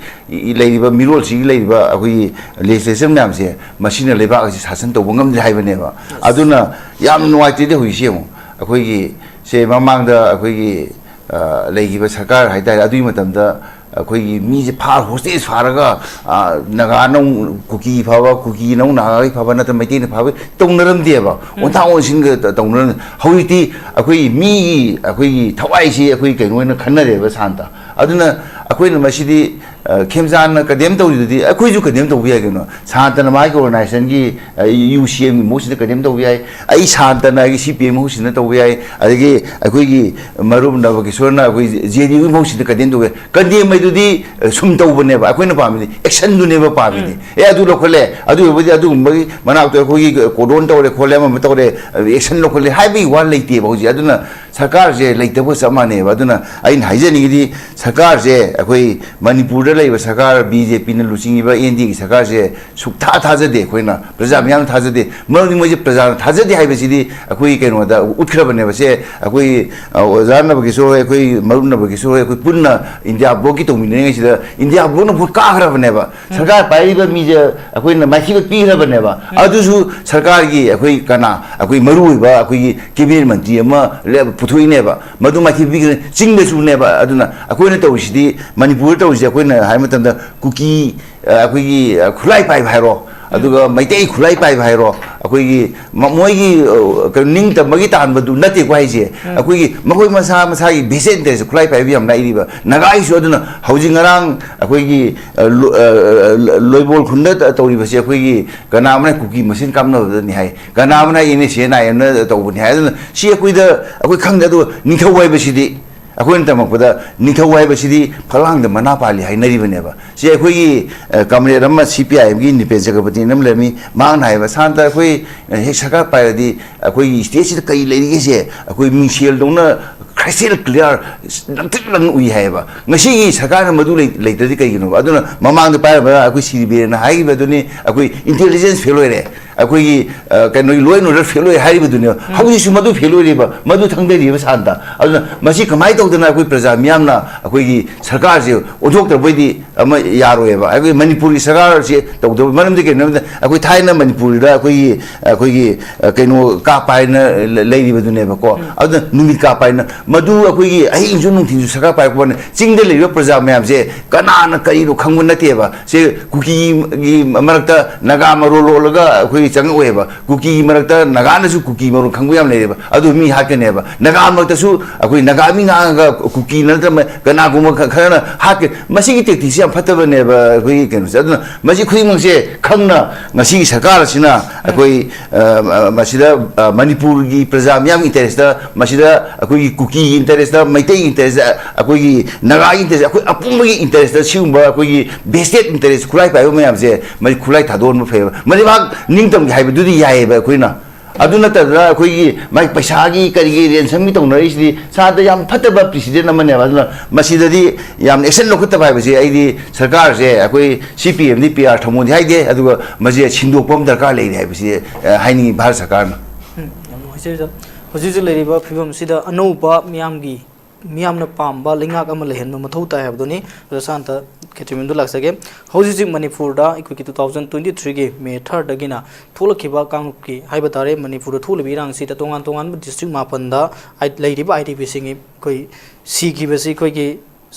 ꯂꯩꯔꯤꯕ ꯃꯤꯔꯣꯜꯁꯤꯒꯤ ꯂꯩꯔꯤꯕ ꯑꯩꯈꯣꯏꯒꯤ legislation ꯃꯌꯥꯝꯁꯦ, ꯃꯁꯤꯅ ꯂꯩꯕꯥꯛ ꯑꯁꯤ ꯁꯥꯁꯟ ꯇꯧꯕ ꯉꯝꯗ꯭ꯔꯦ ꯍꯥꯏꯕꯅꯦꯕ꯫ ꯑꯗꯨꯅ ꯌꯥꯝꯅ ꯅꯨꯡꯉꯥꯏꯇꯦꯗꯤ ꯍꯧꯖꯤꯛꯁꯦ ꯌꯦꯡꯉꯨ꯫ ꯑꯩꯈꯣꯏꯒꯤ ꯁꯦ ꯃꯃꯥꯡꯗ ꯑꯩꯈꯣꯏꯒꯤ, ꯑ, ꯂꯩꯈꯤꯕ ꯁꯔꯀꯥꯔ ꯍꯥꯏꯇꯥꯔꯦ, ꯑꯗꯨꯒꯤ ꯃꯇꯝꯗ ꯑꯩꯈꯣꯏꯒꯤ ꯃꯤꯁꯦ ꯐꯥ-, hostage ꯐꯥꯔꯒ, ꯑ, ꯅꯥꯒꯥꯅ ꯑꯃꯨꯛ ꯀꯨꯀꯤ ꯐꯕ, ꯀꯨꯀꯤꯅ ꯑꯃꯨꯛ ꯅꯥꯒꯥꯒꯤ ꯐꯕ, ꯅꯠꯇ꯭ꯔ ꯃꯩꯇꯩꯅ ꯐꯕ ꯇꯧꯅꯔꯝꯗꯦꯕ꯫ ꯎꯝ꯫ ꯑꯣꯟꯊꯥ ꯑꯣꯟꯁꯤꯟꯒ ꯇ-, ꯇꯧꯅꯔꯝꯗꯦ꯫ ꯍꯧꯖꯤꯛꯇꯤ ꯑꯩꯈꯣꯏꯒꯤ ꯃꯤꯒꯤ, ꯑꯩꯈꯣꯏꯒꯤ ꯊꯋꯥꯏꯁꯤ ꯑꯩꯈꯣꯏ ꯀꯩꯅꯣ ꯑꯣꯏꯅ ꯈꯟꯅꯔꯦꯕ ꯁꯥꯟꯇ꯫ ꯑꯗꯨꯅ ꯑꯩꯈꯣꯏꯅ ꯃꯁꯤꯗꯤ, ꯑ, ꯈꯦꯝꯆꯥꯟꯅ condemn ꯇꯧꯔꯤꯗꯨꯗꯤ ꯑꯩꯈꯣꯏꯁꯨ condemn ꯇꯧꯕ ꯌꯥꯏ ꯀꯩꯅꯣ꯫ ꯁꯥꯟꯇꯅ ꯃꯥꯒꯤ organizationꯒꯤ, ꯑ, ꯌꯨ ꯁꯤ ꯑꯦꯝꯒꯤ ꯃꯍꯨꯠꯁꯤꯗ condemn ꯇꯧꯕ ꯌꯥꯏ꯫ ꯑꯩ ꯁꯥꯟꯇꯅ ꯑꯩꯒꯤ ꯁꯤ ꯄꯤ ꯑꯦꯝ ꯃꯍꯨꯠꯁꯤꯗ ꯇꯧꯕ ꯌꯥꯏ꯫ ꯑꯗꯒꯤ ꯑꯩꯈꯣꯏꯒꯤ ꯃꯔꯨꯞ ꯅꯕꯀꯤꯁꯣꯔꯅ ꯑꯩꯈꯣꯏ ꯖꯦ ꯗꯤ ꯌꯨꯒꯤ ꯃꯍꯨꯠꯁꯤꯗ condemn ꯇꯧꯕ ꯌꯥꯏ꯫ Condemn ꯍꯥꯏꯗꯨꯗꯤ, ꯑ, ꯁꯨꯝ ꯇꯧꯕꯅꯦꯕ꯫ ꯑꯩꯈꯣꯏꯅ ꯄꯥꯝꯃꯤꯗꯤ actionꯗꯨꯅꯦꯕ ꯄꯥꯝꯃꯤꯗꯤ꯫ ꯎꯝ꯫ ꯑꯦ, ꯑꯗꯨ ꯂꯧꯈꯠꯂꯦ, ꯑꯗꯨ ꯑꯣꯏꯕꯗꯤ ꯑꯗꯨꯒꯨꯝꯕꯒꯤ ꯃꯅꯥꯛꯇ ꯑꯩꯈꯣꯏꯒꯤ cordon ꯇꯧꯔꯦ ꯈꯣꯠꯂꯦ, ꯑꯃ ꯑꯃ ꯇꯧꯔꯦ, action ꯂꯧꯈꯠꯂꯦ ꯍꯥꯏꯕꯒꯤ ꯋꯥ ꯂꯩꯇꯦꯕ ꯍꯧꯖꯤꯛ꯫ ꯑꯗꯨꯅ ꯁꯔꯀꯥꯔꯁꯦ ꯂꯩꯇꯕꯒ ꯆꯞ ꯃꯥꯟꯅꯩꯕ꯫ ꯑꯗꯨꯅ ꯑꯩꯅ ꯍꯥꯏꯖꯅꯤꯡꯉꯤꯗꯤ, ꯁꯔꯀꯥꯔꯁꯦ, ꯑꯩꯈꯣꯏ ꯃꯅꯤꯄꯨꯔꯗ ꯂꯩꯕ ꯁꯔꯀꯥꯔ, ꯕꯤ ꯖꯦ ꯄꯤꯅ ꯂꯨꯆꯤꯡꯉꯤꯕ ꯑꯦꯟ ꯗꯤ ꯑꯦꯒꯤ ꯁꯔꯀꯥꯔꯁꯦ ꯁꯨꯛꯊꯥ ꯊꯥꯖꯗꯦ ꯑꯩꯈꯣꯏꯅ, ꯄ꯭ꯔꯖꯥ ꯃꯤꯌꯥꯝꯅ ꯊꯥꯖꯗꯦ꯫ ꯃꯔꯝꯗꯤ ꯃꯣꯏꯁꯦ ꯄ꯭ꯔꯖꯥꯅ ꯊꯥꯖꯗꯦ ꯍꯥꯏꯕꯁꯤꯗꯤ ꯑꯩꯈꯣꯏꯒꯤ ꯀꯩꯅꯣꯗ ꯎꯠꯈ꯭ꯔꯕꯅꯦꯕ꯫ ꯁꯦ ꯑꯩꯈꯣꯏ, ꯑ, ꯑꯣꯖꯥ ꯅꯕꯀꯤꯁꯣꯔ ꯍꯣꯏ, ꯑꯩꯈꯣꯏ ꯃꯔꯨꯞ ꯅꯕꯀꯤꯁꯣꯔ ꯍꯣꯏ, ꯑꯩꯈꯣꯏ ꯄꯨꯟꯅ ꯏꯟꯗꯤꯌꯥ ꯕ꯭ꯂꯣꯛꯀꯤ ꯇꯧꯃꯤꯟꯅꯔꯤꯉꯩꯁꯤꯗ ꯏꯟꯗꯤꯌꯥ ꯕ꯭ꯂꯣꯛꯅ ꯚꯣꯠ ꯀꯥꯈ꯭ꯔꯕꯅꯦꯕ꯫ ꯎꯝ꯫ ꯁꯔꯀꯥꯔ ꯄꯥꯏꯔꯤꯕ ꯃꯤꯁꯦ ꯑꯩꯈꯣꯏꯅ ꯃꯥꯏꯊꯤꯕ ꯄꯤꯈ꯭ꯔꯕꯅꯦꯕ꯫ ꯎꯝ꯫ ꯑꯗꯨꯁꯨ ꯁꯔꯀꯥꯔꯒꯤ ꯑꯩꯈꯣꯏ ꯀꯅꯥ, ꯑꯩꯈꯣꯏ ꯃꯔꯨꯑꯣꯏꯕ ꯑꯩꯈꯣꯏꯒꯤ ꯀꯦꯕꯤꯅꯦꯠ ꯃꯟꯇ꯭ꯔꯤ ꯑꯃ ꯂꯦꯞ-, ꯄꯨꯊꯣꯛꯏꯅꯦꯕ꯫ ꯃꯗꯨ ꯃꯥꯏꯊꯤꯕ ꯄꯤꯈ꯭ꯔꯦ, ꯆꯤꯡꯗꯁꯨꯅꯦꯕ꯫ ꯑꯗꯨꯅ ꯑꯩꯈꯣꯏꯅ ꯇꯧꯔꯤꯁꯤꯗꯤ, ꯃꯅꯤꯄꯨꯔꯗ ꯇꯧꯔꯤꯁꯤ ꯑꯩꯈꯣꯏꯅ ꯍꯥꯏꯕ ꯃꯇꯝꯗ ꯀꯨꯀꯤ, ꯑ, ꯑꯩꯈꯣꯏꯒꯤ, ꯑ, ꯈꯨꯠꯂꯥꯏ ꯄꯥꯏꯕ ꯍꯥꯏꯔꯣ, ꯑꯗꯨꯒ ꯃꯩꯇꯩ ꯈꯨꯠꯂꯥꯏ ꯄꯥꯏꯕ ꯍꯥꯏꯔꯣ, ꯑꯩꯈꯣꯏꯒꯤ ꯃ-, ꯃꯣꯏꯒꯤ, ꯑ, ꯀꯩꯅꯣ, ꯅꯤꯡꯇꯝꯕꯒꯤ ꯇꯥꯟꯕꯗꯨ ꯅꯠꯇꯦꯀꯣ ꯍꯥꯏꯁꯦ꯫ ꯑꯩꯈꯣꯏꯒꯤ ꯃꯈꯣꯏ ꯃꯁꯥ ꯃꯁꯥꯒꯤ vested interest ꯈꯨꯠꯂꯥꯏ ꯄꯥꯏꯕ ꯌꯥꯝ ꯂꯩꯔꯤꯕ ꯅꯥꯒꯥꯒꯤꯁꯨ꯫ ꯑꯗꯨꯅ ꯍꯧꯖꯤꯛ ꯉꯔꯥꯡ ꯑꯩꯈꯣꯏꯒꯤ, ꯑ, ꯂꯣ-, ꯑ, ꯑ, ꯂꯣꯏꯕꯣꯜ ꯈꯨꯟꯗ ꯇ-, ꯇꯧꯔꯤꯕꯁꯤ ꯑꯩꯈꯣꯏꯒꯤ ꯀꯅꯥ ꯑꯃꯅ ꯀꯨꯀꯤ ꯃꯁꯦꯟ ꯀꯥꯞꯅꯕꯗꯅꯤ ꯍꯥꯏ, ꯀꯅꯥ ꯑꯃꯅ ꯑꯦꯟ ꯑꯦꯁ ꯑꯦ ꯑꯦꯟ ꯑꯥꯏ ꯑꯦꯝꯅ ꯇꯧꯕꯅꯤ ꯍꯥꯏ꯫ ꯑꯗꯨꯅ ꯁꯤ ꯑꯩꯈꯣꯏꯗ, ꯑꯩꯈꯣꯏ ꯈꯪꯗꯦ꯫ ꯑꯗꯨꯒ ꯅꯤꯡꯊꯧ ꯍꯥꯏꯕꯁꯤꯗꯤ, ꯑꯩꯈꯣꯏꯅ ꯇꯝꯃꯛꯄꯗ ꯅꯤꯡꯊꯧ ꯍꯥꯏꯕꯁꯤꯗꯤ ꯐꯛꯂꯥꯡꯗ ꯃꯅꯥ ꯄꯥꯜꯂꯤ ꯍꯥꯏꯅꯔꯤꯕꯅꯦꯕ꯫ ꯁꯤ ꯑꯩꯈꯣꯏꯒꯤ, ꯑ, comrade ꯑꯃ, ꯁꯤ ꯄꯤ ꯑꯥꯏ ꯑꯦꯝꯒꯤ ꯅꯤꯄꯦꯟ ꯆꯀ꯭ꯔꯕꯔꯇꯤꯅ ꯑꯃ ꯂꯩꯔꯝꯃꯤ, ꯃꯍꯥꯛꯅ ꯍꯥꯏꯕ, "ꯁꯥꯟꯇ, ꯑꯩꯈꯣꯏ, ꯑ, ꯍꯦꯛ ꯁꯔꯀꯥꯔ ꯄꯥꯏꯔꯗꯤ ꯑꯩꯈꯣꯏꯒꯤ stateꯁꯤꯗ ꯀꯔꯤ ꯂꯩꯔꯤꯒꯦꯁꯦ ꯑꯩꯈꯣꯏ ꯃꯤꯡꯁꯦꯜꯗꯧꯅ crystal clear, ꯂꯪꯇ꯭ꯔꯤꯛ ꯂꯪꯅ ꯎꯏ" ꯍꯥꯏꯌꯦꯕ꯫ ꯉꯁꯤꯒꯤ ꯁꯔꯀꯥꯔꯅ ꯃꯗꯨ ꯂꯩ-, ꯂꯩꯇ꯭ꯔꯗꯤ ꯀꯩꯒꯤꯅꯣꯕ? ꯑꯗꯨꯅ ꯃꯃꯥꯡꯗ ꯄꯥꯏꯔꯝꯕ ꯑꯩꯈꯣꯏ ꯁꯤ ꯗꯤ ꯕꯤꯔꯦꯟꯅ ꯍꯥꯏꯈꯤꯕꯗꯨꯅꯤ, ꯑꯩꯈꯣꯏ intelligence fail ꯑꯣꯏꯔꯦ, ꯑꯩꯈꯣꯏꯒꯤ, ꯑ, ꯀꯩꯅꯣꯒꯤ law and order fail ꯑꯣꯏ ꯍꯥꯏꯔꯤꯕꯗꯨꯅꯦꯕ꯫ ꯍꯧꯖꯤꯛꯁꯨ ꯃꯗꯨ fail ꯑꯣꯏꯔꯤꯕ, ꯃꯗꯨ ꯊꯪꯗꯔꯤꯕ ꯁꯥꯟꯇ꯫ ꯑꯗꯨꯅ ꯃꯁꯤ ꯀꯃꯥꯏꯅ ꯇꯧꯗꯅ ꯑꯩꯈꯣꯏ ꯄ꯭ꯔꯖꯥ ꯃꯤꯌꯥꯝꯅ ꯑꯩꯈꯣꯏꯒꯤ ꯁꯔꯀꯥꯔꯁꯦ ꯑꯣꯟꯊꯣꯛꯇ꯭ꯔꯕꯣꯏꯗꯤ ꯑꯃ ꯌꯥꯔꯣꯏꯕ꯫ ꯑꯩꯈꯣꯏ ꯃꯅꯤꯄꯨꯔꯒꯤ ꯁꯔꯀꯥꯔꯁꯦ ꯇꯧꯗꯕ ꯃꯔꯝꯗꯤ ꯀꯩꯅꯣ ꯍꯥꯏꯕꯗ, ꯑꯩꯈꯣꯏ ꯊꯥꯏꯅ ꯃꯅꯤꯄꯨꯔꯗ ꯑꯩꯈꯣꯏꯒꯤ, ꯑꯩꯈꯣꯏꯒꯤ, ꯑ, ꯀꯩꯅꯣ ꯀꯥꯞꯄ ꯍꯥꯏꯅ ꯂ-, ꯂꯩꯔꯤꯕꯗꯨꯅꯦꯕꯀꯣ꯫ ꯑꯗꯨꯅ ꯅꯨꯃꯤꯠ ꯀꯥꯞꯄ ꯍꯥꯏꯅ ꯃꯗꯨ ꯑꯩꯈꯣꯏꯒꯤ ꯑꯍꯤꯡꯁꯨ ꯅꯨꯡꯊꯤꯜꯁꯨ ꯁꯔꯀꯥꯔ ꯄꯥꯏꯔꯛꯄ ꯋꯥꯅꯤ꯫ ꯆꯤꯡꯗ ꯂꯩꯔꯤꯕ ꯄ꯭ꯔꯖꯥ ꯃꯌꯥꯝꯁꯦ ꯀꯅꯥꯅ ꯀꯔꯤꯅꯣ ꯈꯪꯕ ꯅꯠꯇꯦꯕ꯫ ꯁꯦ ꯀꯨꯀꯤꯒꯤ ꯃꯔꯛꯇ ꯅꯥꯒꯥ ꯃꯔꯣꯜ ꯂꯣꯜꯂꯒ ꯑꯩꯈꯣꯏ ꯆꯪꯉꯛꯑꯣꯏꯕ꯫ ꯀꯨꯀꯤꯒꯤ ꯃꯔꯛꯇ ꯅꯥꯒꯥꯅꯁꯨ ꯀꯨꯀꯤ ꯃꯔꯣꯜ ꯈꯪꯕ ꯌꯥꯝ ꯂꯩꯔꯦꯕ꯫ ꯑꯗꯨ ꯃꯤ ꯍꯥꯠꯀꯅꯦꯕ꯫ ꯅꯥꯒꯥ ꯃꯔꯛꯇꯁꯨ ꯑꯩꯈꯣꯏ ꯅꯥꯒꯥ ꯃꯤ ꯉꯥꯡꯉꯒ ꯀꯨꯀꯤ ꯅꯠꯇ꯭ꯔꯒ ꯀꯅꯥꯒꯨꯝꯕ ꯈ-, ꯈꯔꯅ ꯍꯥꯠꯀꯅꯤ꯫ ꯃꯁꯤꯒꯤ tacticsꯁꯦ ꯌꯥꯝ ꯐꯠꯇꯕꯅꯦꯕ ꯑꯩꯈꯣꯏꯒꯤ ꯀꯩꯅꯣꯁꯦ꯫ ꯑꯗꯨꯅ ꯃꯁꯤ ꯈꯨꯗꯤꯡꯃꯛꯁꯦ ꯈꯪꯅ ꯉꯁꯤꯒꯤ ꯁꯔꯀꯥꯔ ꯑꯁꯤꯅ ꯑꯩꯈꯣꯏ, ꯑ, ꯑ, ꯃꯁꯤꯗ, ꯑ, ꯃꯅꯤꯄꯨꯔꯒꯤ ꯄ꯭ꯔꯖꯥ ꯃꯤꯌꯥꯝꯒꯤ interestꯇ, ꯃꯁꯤꯗ ꯑꯩꯈꯣꯏꯒꯤ ꯀꯨꯀꯤꯒꯤ interestꯇ, ꯃꯩꯇꯩꯒꯤ interestꯇ, ꯑꯩꯈꯣꯏꯒꯤ ꯅꯥꯒꯥꯒꯤ interest, ꯑꯩꯈꯣꯏ ꯑꯄꯨꯝꯕꯒꯤ interestꯇ ꯁꯤꯒꯨꯝꯕ ꯑꯩꯈꯣꯏꯒꯤ vested interest ꯈꯨꯠꯂꯥꯏ ꯄꯥꯏꯕ ꯃꯌꯥꯝꯁꯦ ꯃꯁꯤ ꯈꯨꯠꯂꯥꯏ ꯊꯥꯗꯣꯛꯍꯟꯕ ꯐꯩꯌꯦꯕ꯫ ꯃꯁꯤ ꯃꯍꯥꯛ ꯅꯤꯡꯇꯝꯒꯦ ꯍꯥꯏꯕꯗꯨꯗꯤ ꯌꯥꯏꯌꯦꯕ ꯑꯩꯈꯣꯏꯅ꯫ ꯑꯗꯨ ꯅꯠꯇꯗꯅ ꯑꯩꯈꯣꯏꯒꯤ ꯃꯥꯒꯤ ꯄꯩꯁꯥꯒꯤ ꯀꯔꯤꯒꯤ ransomꯒꯤ ꯇꯧꯅꯔꯤꯁꯤꯗꯤ ꯁꯥꯟꯇ ꯌꯥꯝ ꯐꯠꯇꯕ precedent ꯑꯃꯅꯦꯕ꯫ ꯑꯗꯨꯅ ꯃꯁꯤꯗꯗꯤ ꯌꯥꯝ action ꯂꯧꯈꯠꯇꯕ ꯍꯥꯏꯕꯁꯤ ꯑꯩꯗꯤ ꯁꯔꯀꯥꯔꯁꯦ ꯑꯩꯈꯣꯏ ꯁꯤ ꯄꯤ ꯑꯦꯝꯗꯤ ꯄꯤ ꯑꯥꯔ ꯊꯝꯃꯣꯗꯤ ꯍꯥꯏꯗꯦ, ꯑꯗꯨꯒ ꯃꯁꯤ ꯁꯤꯟꯗꯣꯛꯄ ꯑꯃ ꯗꯔꯀꯥꯔ ꯂꯩꯔꯤ ꯍꯥꯏꯕꯁꯤ, ꯑ, ꯍꯥꯏꯅꯤꯡꯉꯤ ꯚꯥꯔꯠ ꯁꯔꯀꯥꯔꯅ꯫ ꯎꯝ, ꯌꯥꯝ ꯅꯨꯡꯉꯥꯏꯖꯩ ꯑꯣꯖꯥ꯫ ꯍꯧꯖꯤꯛ ꯍꯧꯖꯤꯛ ꯂꯩꯔꯤꯕ ꯐꯤꯕꯝꯁꯤꯗ ꯑꯅꯧꯕ ꯃꯤꯌꯥꯝꯒꯤ, ꯃꯤꯌꯥꯝꯅ ꯄꯥꯝꯕ ꯂꯩꯉꯥꯛ ꯑꯃ ꯂꯩꯍꯟꯕ ꯃꯊꯧ ꯇꯥꯏ ꯍꯥꯏꯕꯗꯨꯅꯤ꯫ ꯑꯣꯖꯥ ꯁꯥꯟꯇ ꯈꯦꯇ꯭ꯔꯤꯃꯌꯨꯝꯗ ꯂꯥꯛꯆꯒꯦ꯫ ꯍꯧꯖꯤꯛ ꯍꯧꯖꯤꯛ ꯃꯅꯤꯄꯨꯔꯗ ꯑꯩꯈꯣꯏꯒꯤ two thousand twenty threeꯒꯤ May thirdꯗꯒꯤꯅ ꯊꯣꯛꯂꯛꯈꯤꯕ ꯀꯥꯡꯂꯨꯞꯀꯤ ꯍꯥꯏꯕ ꯇꯥꯔꯦ, ꯃꯅꯤꯄꯨꯔꯗ ꯊꯣꯛꯂꯤꯕ ꯏꯔꯥꯡꯁꯤꯗ ꯇꯣꯉꯥꯟ ꯇꯣꯉꯥꯟꯕ district ꯃꯥꯄꯟꯗ ꯑꯥꯏ-, ꯂꯩꯔꯤꯕ ꯑꯥꯏ ꯗꯤ ꯄꯤꯁꯤꯡꯒꯤ ꯑꯩꯈꯣꯏ ꯁꯤꯈꯤꯕꯁꯤ ꯑꯩꯈꯣꯏꯒꯤ